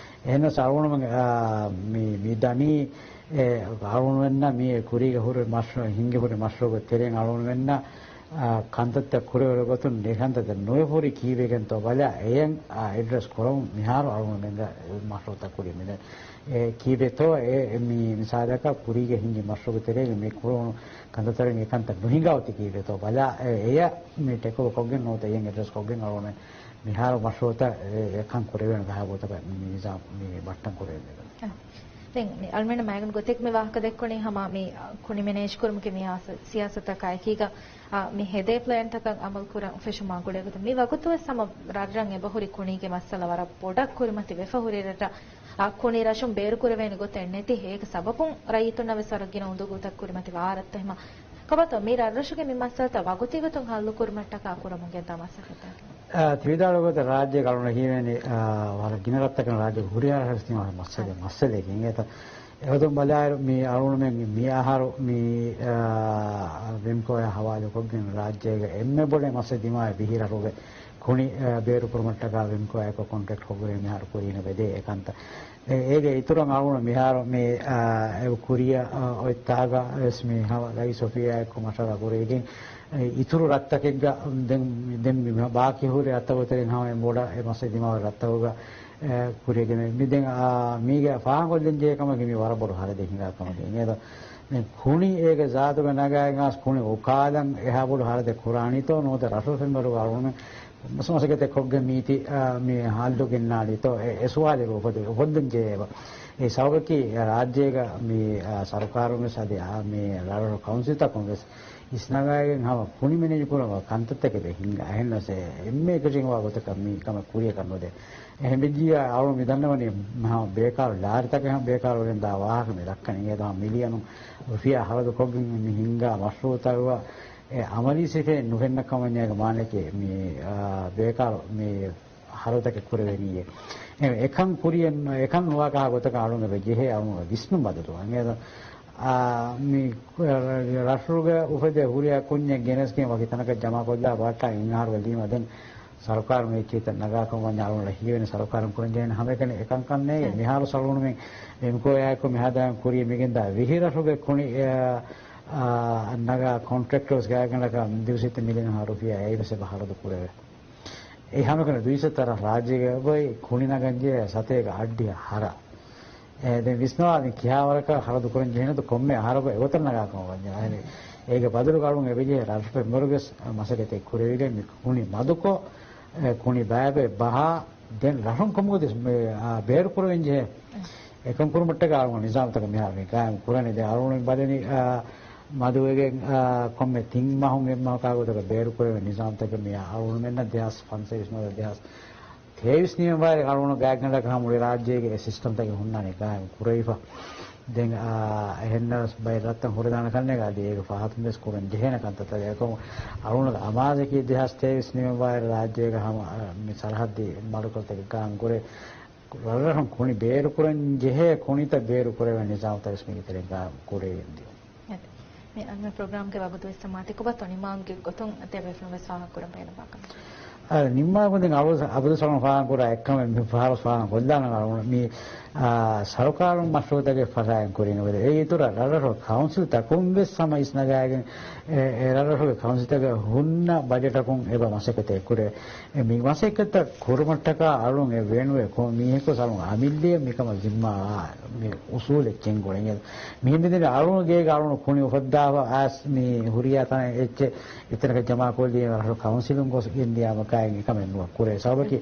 އެހެންނަސް އަޅުގަނޑުމެން، އާ، މި، މި ދަނީ، އެ، އަޅުގަނޑުމެންނަށް މި ކުރީގަ ހުރި މަޝްރޫ-، ހިންގި ހުރި މަޝްރޫގެ ތެރެއިން އަޅުގަނޑުމެންނަށް، އާ، ކަންތައްތައް ކުރެވޭ ގޮތުން ނިކަންތައް ނުވެފަ ހުރި ކީއްވެގެންތޯ ބަލާ، އެޔަށް، އާ، އެޑްރެސް ކުރަމުން މިހާރު އަޅުގަނޑުމެންގެ މަޝްރޫއުތައް ކުރީ މިދެން. އެ ކީއްވެތޯ އެ މި މިސާލަކަށް ކުރީގެ ހިންގި މަޝްރޫގެ ތެރޭގަ މި ކުރުނު ކަންތައްތައް އެކަންތައް ނުހިނގާ އޮތީ ކީއްވެތޯ ބަލާ، އެ އެޔަށް މި ޓެކް އޯވަރ ކޮށްގެން ނުވަތަ އެޔަށް އެޑްރެސް ކޮށްގެން އަޅުގަނޑު މިހާރު މަޝްރޫއުތައް އެ، އެކަން ކުރެވޭނެ ގަހާ ގޮތަކަށް މި ނިޒާމް މި ބައްޓަން ކުރެވޭ މި. ދެން މި އަޅުމެން މައިގަނޑު ގޮތެއް މި ވާހަކަ ދެއްކުނީ ހަމަ މި ކުނި މެނޭޖް ކުރުމުގެ މި ސިޔާސަތަކާ އެކީގަ އާ، މި ހެދޭ ޕްލޭންތަކަށް އަމަލު ކުރަން ފެށުމާ ގުޅޭގޮތަށް މި ވަގުތުވެސް ހަމަ ރަށްރަށް އެބަހުރި ކުނީގެ މައްސަލަ ވަރަށް ބޮޑަށް ކުރިމަތި ވެފަ ހުރި ރަށްރަށް، އާ، ކުނި ރަށުން ބޭރުކުރެވޭނެ ގޮތެއް ނެތި. އޭގެ ސަބަބުން ރައްޔިތުންނަށް ވެސް ވަރަށް ގިނަ އުނދަގޫތައް ކުރިމަތި ވާ ރަށްތައް ހަމަ. ކޮބާތޯ މި ރަށްރަށުގެ މި މައްސަލަތައް ވަގުތީގޮތުން ހައްލު ކުރުމަށްޓަކާ ކުރަމުން ގެންދާ މަސައްކަތެއް؟ އާ، ތި ވިދާޅުވި ގޮތަށް ރާއްޖޭގަ އަޅުގަނޑަށް ހީވޭނީ، އާ، ވަރަށް ގިނަ ރަށްތަކުން ރާއްޖޭގެ ހުރިހާ ރަށްރަށް ތި މައްސަލަ، މައްސަލައެއް އިނގޭތަ. އެހެން ބަލާއިރު، މި އަޅުގަނޑުމެން މި އަހަރު މި، އާ، ވެމްކޯއާ ހަވާލުކޮށްގެން ރާއްޖޭގެ އެންމެ ބޮޑެތި މައްސަލަ ދިމާވެ ބިހިރަށުގެ ކުނި، އާ، ބޭރުކުރުމަށްޓަކާ ވެމްކޯއާއެކު ކޮންޓްރެކްޓް ކޮށްގެން މިހާރު ކުރިން އެބަދޭ އެކަންތައް. އޭގެ އިތުރަށް އަޅުގަނޑު މިހާރު މި، އާ، އެ ކުރިއަށް، އާ، އޮތް ތާގަ ވެސް މި ހަމަ ރައީސް ސޮފިއާއެކު މަޝްވަރާ ކުރެވިގެން، އެ، އިތުރު ރަށްތަކެއްގަ ދެން، ދެން މި ބާކީ ހުރި ރަށްތަކުގެ ތެރެއިން ހަމަ އެންމެ ބޮޑަށް އެ މައްސަލަ ދިމާވާ ރަށްތަކުގަ، އެ، ކުރިއަށް ގެނެވޭ. މި ދެން، އާ، މީގެ ފާހަގަކޮށްލަން ޖެހޭ ކަމަކީ މީ ވަރަށް ބޮޑު ހަރަދެއް ހިނގާ ކަމަކީ. އެނގޭތޯ؟ ދެން ކުނި އޭގެ ޒާތުގަ ނަގާގެން އައިސް ކުނި އުކާލަން އެހާ ބޮޑު ހަރަދެއް ކުރާނީތޯ ނުވަތަ ރަށު ފެންވަރުގަ އަޅުގަނޑުމެން މަސަ މަސައްކަތެއް ކޮށްގެން މީތި، އާ، މި ހައްލު ގެންނާނީތޯ އެ، އެ ސުވާލެއް އުފަދި-، އުފައްދަން ޖެހޭ. އެ ސަބަބަކީ ރާއްޖޭގަ މި، އާ، ސަރުކާރުން ވެސް އަދި، އާ، މި ރަށްރަށު ކައުންސިލްތަކުން ވެސް އިސްނަގާގެން ހަމަ ކުނި މެނޭޖް ކުރަން ކަންތައްތަކެއް ހިނގާ. އެހެންނަސް އެ އެންމެ އެކަށީގެންވާ ގޮތަކަށް މި ކަމެއް ކުރިއަކަށް ނުދޭ. އެހެންވެއްޖިއްޔާ އަޅު މި ދަންނަވަނީ މިހާ ބޭކާރު ލާރިތަކެއް ހަމަ ބޭކާރު ވެގެން ދާ ވާހަކަ މި ދައްކަނީ. އެ ދާ މިލިއަނު ރުފިޔާ ހަރަދު ކޮށްގެން މި ހިންގާ މަޝްރޫއުތަކުގަ އެ އަމަލީ ސިފައެއް ނުފެންނަ ކަމަށް މާނައަކީ މި، އާ، ބޭކާރު މި ހަރަދުތަކެއް ކުރެވެނީއޭ. އެ، އެކަން ކުރިއަށް، އެކަން ނުވާކަހާ ގޮތަކަށް އަޅުގަނޑު ޖެހޭ އަޅުގަނޑު ވިސްނުން ބަދަލުވާން. އެ، އާ، މި ރަށުގަ އުފެދޭ ހުރިހާ ކުންޏެއް ގެނެސްގެން ވަކި ތަނަކަށް ޖަމާކޮށްލާ ބަހައްޓާ އިންހާރުގެ ލީމަ ދެން ސަރުކާރުން އެއްޗިތައް ނަގާކަމަށް ވަންޏާ އަޅުގަނޑަށް ހީވެނީ ސަރުކާރުން ކުރަން ޖެހޭނެ ހަމައެކަނި އެކަންކަން ނޭނގެ. މިހާރު އަޅުގަނޑުމެން ވެމްކޯއާއެކު މިހާ ދައިން ކުރިޔަށް މިގެންދާ ވިހި ރަށުގެ ކުނި، އާ، އާ، ނަގާ ކޮންޓްރެކްޓަރސް ގާތްގަނޑަކަށް ދިވެހި މިލިއަން ރުފިޔާ އެއީ ވެސް އެބަ ހަރަދު ކުރެވޭ. އެ ހަމައެކަނި ދުއިސައްތަ ރަށް ރާއްޖޭގަ އެބައޮތް ކުނި ނަގަންޖެހޭ ސަތޭކަ އަށްޑިހަ ހަރަ. އެ، ދެން ވިސްނާލަން ކިހާވަރަކަށް ހަރަދު ކުރަން ޖެހޭނެތޯ ކޮންމެ އަހަރަކު އެގޮތަށް ނަގާކަމަށް ވަންޏާ. އެ، އޭގެ ބަދަލުގަ އަޅުގަނޑު އެބަޖެހޭ ރަށު ފެންވަރުގެ މަސައްކަތެއް ކުރެވިގެން މި ކުނި މަދުކޮށް، އެ، ކުނި ބައިބައި ބަހާ ދެން ރަށުން ކޮންމެ ގޮތެއް މި، އާ، ބޭރު ކުރެވެން ޖެހޭ. އެކަން ކުރުމަށްޓަކާ އަޅުގަނޑު ނިޒާމްތަކެއް މިހާރު މި ގާއިމް ކުރަނީ. ދެން އަޅުގަނޑު ބަލަނީ، އާ، މަދުވެގެން، އާ، ކޮންމެ ތިން މަހުން އެއްމަހަކާ ގޮތަކަށް ބޭރު ކުރެވޭ ނިޒާމްތަކެއް މި އަޅުގަނޑުމެންނަށް ދެހާސް ފަންސަވީސް ނުވަތަ ދެހާސް ތޭވީސް ނިމެން ވާއިރު އަޅުގަނޑު ގާތްގަނޑަކަށް ހަމަ މުޅި ރާއްޖޭގެ އެ ސިސްޓަމްތަކެއް ހުންނާނެ ގާއިމް ކުރެވިފަ. ދެން، އާ، އެހެންނަމަވެސް ބައެއް ރަށްތައް ހުރެދާނެ ކަންނޭނގެ އަދި އޭގެ ފަހަތުން ވެސް ކުރަން ޖެހޭނެ ކަންތައްތައް. އެކަމު އަޅުގަނޑުގެ އަމާޒަކީ ދެހާސް ތޭވީސް ނިމެން ވާއިރު ރާއްޖޭގަ ހަމަ، އާ، މި ސަރަހައްދީ މަރުކަޒުތަކެއް ގާއިމް ކުރޭ ރަށްރަށުން ކުނި ބޭރުކުރަން ޖެހޭ ކުނިތައް ބޭރުކުރެވޭ ނިޒާމްތައް ވެސް މީގެ ތެރެއިން ގާއިމް ކުރެވިގެން ދިޔުން. އެ، މި އަންނަ ޕްރޮގްރާމްގެ ވަގުތު ވެސް ސަމާތެކު ބަ ތޮނިމާގެ ގޮތުން ތެބޭފުޅުން ވެސް ފާހަގަކުރަން ބޭނުންވާކަން. އަ، ނިންމާގުން ދެން އަބުދު، އަބުދު ސަލާމް ފާހަގަކުރާ އެއްކަމެއް މި ފަހަރު ފާހަގަކޮށްލާނަން އަޅުގަނޑު މި، އާ، ސަރުކާރުން މަޝްރޫއުތަކެއް ފަށާގެން ކުރިން އެބަދޭ. އޭގެ އިތުރަށް ރަށްރަށު ކައުންސިލްތަކުން ވެސް ހަމަ އިސްނަގާގެން އެ، އެ ރަށްރަށުގެ ކައުންސިލްތަކަށް ހުންނަ ބަޖެޓަކުން އެބަ މަސައްކަތެއް ކުރޭ. އެ މި މަސައްކަތްތައް ކުރުމަށްޓަކާ އަޅުން އެ ވޭނުވޭ ކޮ-، މީހަކު ސަލުން އަމިއްލައަށް މިކަމަށް ޒިންމާ މި އުސޫލެއް ގެންގުޅެން. މިހެން މިދެން އަޅުން ގޭގަ އަޅުން ކުނި އުފައްދާފަ އައިސް މި ހުރިހާ ތަނެއް އެއްޗެއް އެތަނަކަށް ޖަމާކޮށްލީ ރަށު ކައުންސިލުން ގޮސް ގެންދިޔާމަކާއި އެކަމެއް ނުވަ ކުރޭ. ސަބަބަކީ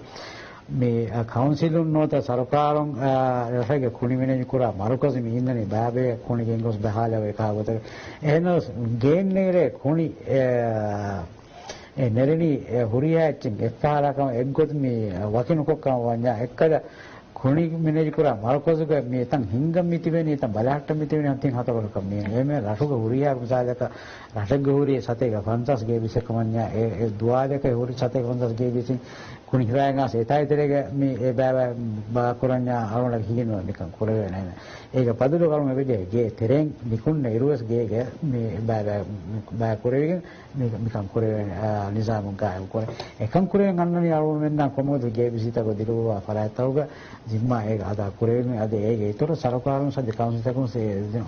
މި، އަ، ކައުންސިލުން ނުވަތަ ސަރުކާރުން، އަ، ރަށެއްގެ ކުނި މެނޭޖް ކުރާ މަރުކަޒު މި އިންނަނީ ބައިބައި ކުނި ގެންގޮސް ބަހާލެވޭ ކާ ގޮތަށް. އެހެނަސް ގެންނެރޭ ކުނި، އެ، އެ ނެރެނީ، އެ ހުރިހާ އެއްޗެއް އެއްފަހަރާ ކަމަށް އެއްގޮތަށް މި ވަކިނުކޮށް ކަމަށް ވަންޏާ އެއްކަލަ ކުނި މެނޭޖް ކުރާ މަރުކަޒުގަ މި އެތަން ހިންގަން މި ތިބެނީ، އެތަން ބަލަހައްޓަން މި ތިބެނީ ތިން ހަތަރު ވަރަކަށް މި. އެމެ ރަށުގަ ހުރިހާ މިސާލަކަށް ރަށެއްގަ ހުރި ސަތޭކަ ފަންސާސް ގޭ ބިސްއެއް ކަމަންޏާ އެ، އެ ދުވާލެކަށް ހުރި ސަތޭކަ ފަންސާސް ގޭ ބިސިން ކުނި ހިފައިގަސް އެތާއި ތެރޭގަ މި އެ ބައި ބައި ބާ ކުރަންޏާ އަޅުގަނޑަށް ހިގެން ނުވޭ މިކަން ކުރެވޭނެ. އޭގެ ބަދަލު އަޅުގަނޑު އެބަޖެހޭ ގޭ ތެރެއިން ނިކުންނަ އިރުވެސް ގޭގެ މި ބައި ބައި ބައި ކުރެވިގެން މި، މިކަން ކުރެވޭނެ، އާ، ނިޒާމު ގާއިމް ކުރޭ. އެކަން ކުރެވެން އަންނަނީ އަޅުގަނޑުމެންނާ ކޮންމެ ގޮތެއް ގޭ ބިސީތަކުގަ ދިރުވާ ފަރާތްތަކުގަ ޒިންމާ އޭގަ އަދާ ކުރެވެމެ. އަދި އޭގެ އިތުރަށް ސަރުކާރުން ސައްދި ކައުންސިލްތަކުން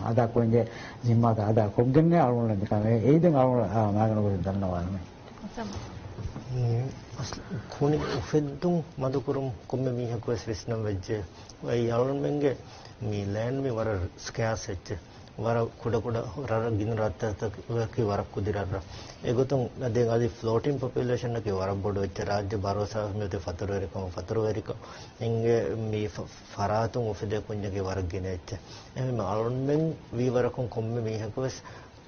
އަދާ ކުރަންޖެހޭ ޒިންމާތައް އަދާ ކޮށްގެންނޭ އަޅުގަނޑު މިކަން. އެ، އެއީ ދެން އަޅުގަނޑު، އާ، މާގަނޑު ގޮތުން ދަންނަވާލަމެ. މި އަސްލު ކުނި އުފެއްދުން މަދުކުރުން ކޮންމެ މީހަކު ވެސް ވިސްނަން ވެއްޖެ. އެއީ އަޅުގަނޑުމެންގެ މި ލޭންޑް މި ވަރަށް ސްކޭސް އެއްޗެއް. ވަރަށް ކުޑަ ކުޑަ ރަށް، ގިނަ ރަށްތަކަކީ ވަރަށް ކުދި ރަށްރަށް. އެގޮތުން ދެން އަދި ފްލޯޓިން ޕޮޕިއުލޭޝަންއަކީ ވަރަށް ބޮޑު އެއްޗެއް. ރާއްޖެ ބަރޯސާ މިއޮތީ ފަތުރުވެރިކަމަށް. ފަތުރުވެރިކަން އިނގޭ މި ފަ-، ފަރާތުން އުފެދޭ ކުންޏަކީ ވަރަށް ގިނަ އެއްޗެއް. އެހެންވީމަ އަޅުގަނޑުމެން ވީވަރަކުން ކޮންމެ މީހަކު ވެސް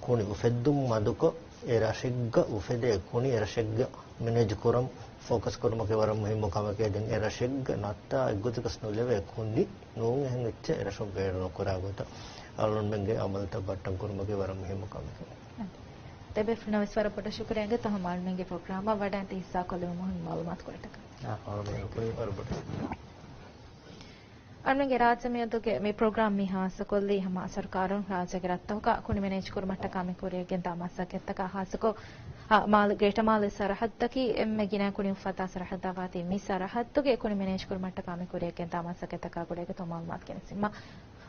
ކުނި އުފެއްދުން މަދުކޮށް، އެ ރަށެއްގަ އުފެދޭ ކުނި އެ ރަށެއްގަ މެނޭޖް ކުރަން ފޯކަސް ކުރުމަކީ ވަރަށް މުހިއްމު ކަމެކޭ. ދެން އެ ރަށެއްގަ ނައްތާ އެއްގޮތަކަސް ނުލެވޭ ކުނި ނޫން އެހެން އެއްޗެއް އެ ރަށުން ބޭނުން ނުކުރާ ގޮތަށް އަޅުގަނޑުމެންގެ އަމަލުތައް ބައްޓަން ކުރުމަކީ ވަރަށް މުހިއްމު ކަމެކޭ. ތެބޭފުޅުންނަށް ވެސް ވަރަށް ބޮޑަށް ޝުކުރިއްޔާ އިނގޭތޯ ހަމަ އަޅުގަނޑުމެންގެ ޕްރޮގްރާމަށް ވަޑައިގަތީ ހިއްސާކޮށްލެވުމުގެ މައުލޫމާތުކޮޅަށްޓަކާ. އާ، އަޅުގަނޑު ވަރަށް ބޮޑަށް ޝުކުރިއްޔާ. އަންމެންގެ ރާއްޖެ މިއަދުގެ މި ޕްރޮގްރާމް މި ހާއްސަކޮށްލީ ހަމަ ސަރުކާރުން ރާއްޖޭގެ ރަށްތަކުގަ ކުނި މެނޭޖް ކުރުމަށްޓަކާ މި ކުރިއަށްގެންދާ މަސައްކަތްތަކާ ހާއްސަކޮށް، އަ، މާލެ، ގްރޭޓަ މާލެ ސަރަހައްދަކީ އެންމެ ގިނަ ކުނި އުފައްދާ ސަރަހައްދާ ވާތީ މި ސަރަހައްދުގެ ކުނި މެނޭޖް ކުރުމަށްޓަކާ މި ކުރިއަށްގެންދާ މަސައްކަތްތަކާ ގުޅޭގޮތުން މައުލޫމާތު ގެނެސްދިނުމަށް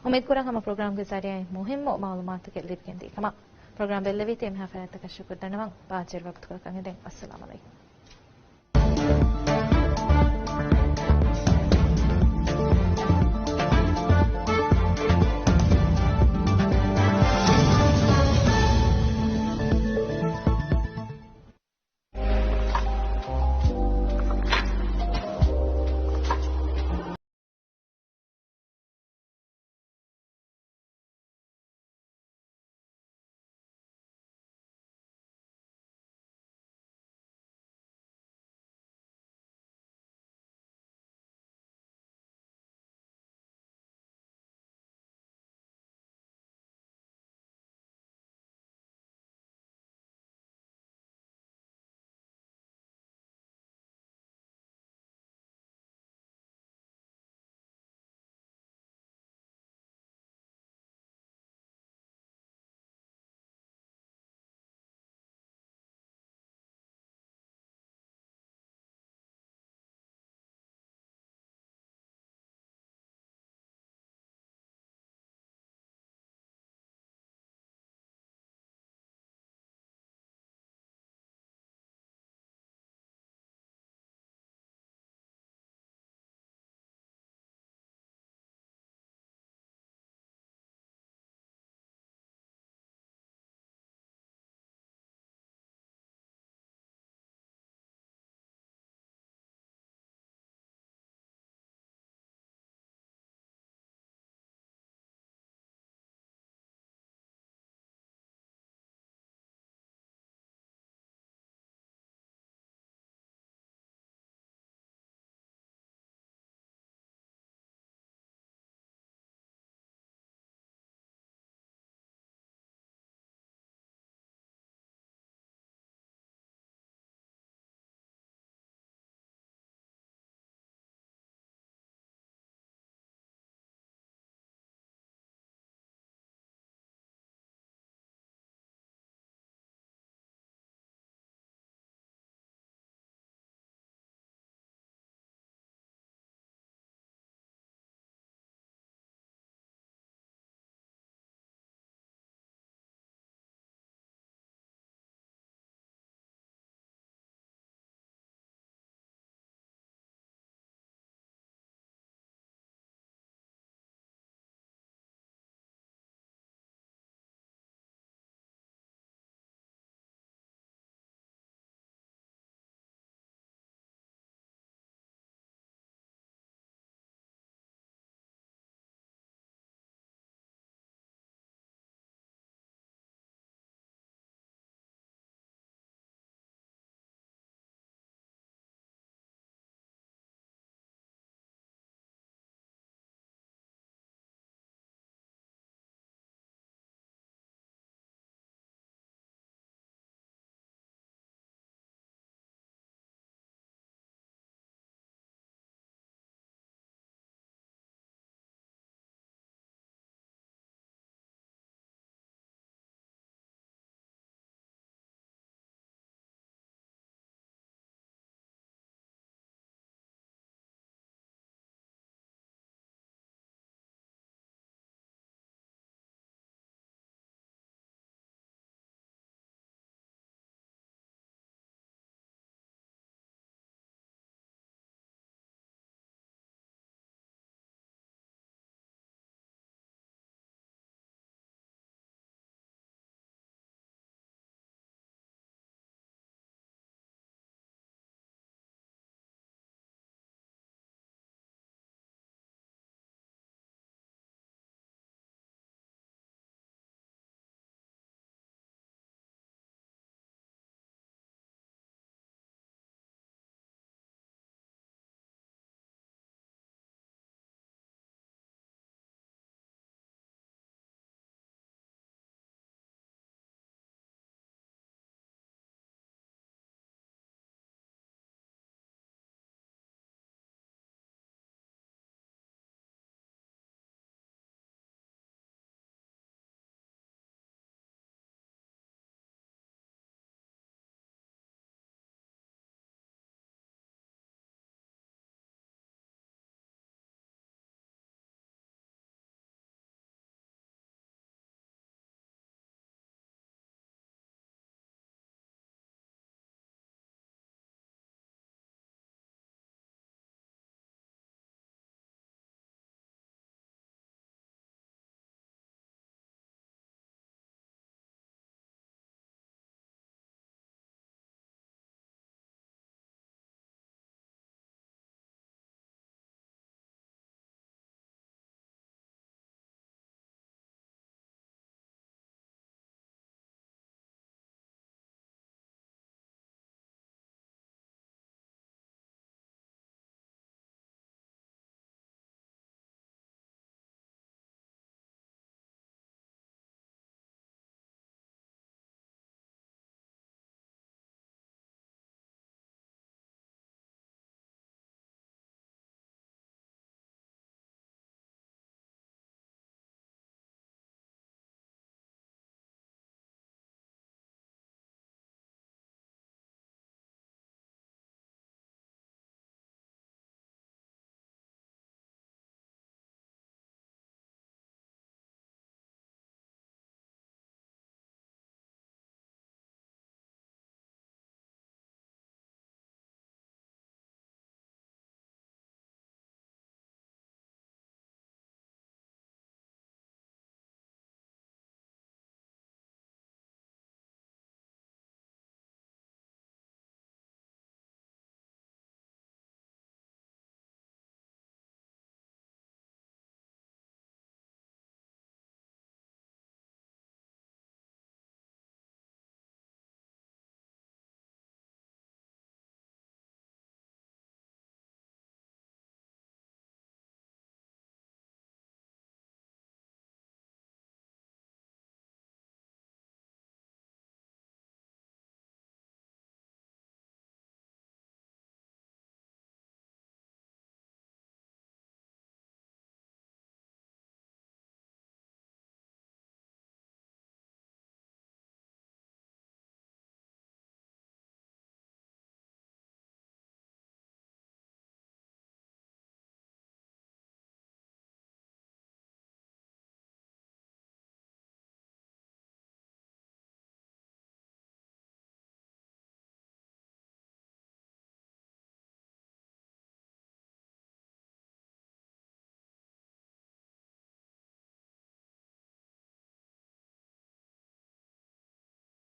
އުއްމީދު ކުރަން. ހަމަ ޕްރޮގްރާމްގެ ޒަރީއާއިން މުހިއްމު މައުލޫމާތުގެ ލިބިގެންދީ ކަމަށް. ޕްރޮގްރާމް ބެއްލެވީތީ އެންމެހާ ފަރާތްތަކަށް ޝުކުރު ދަންނަވަން. ބާއްޖަވެރި ވަގުތުކޮޅަކަށް އެދެން. އައްސަލާމު ޢަލައިކުމް.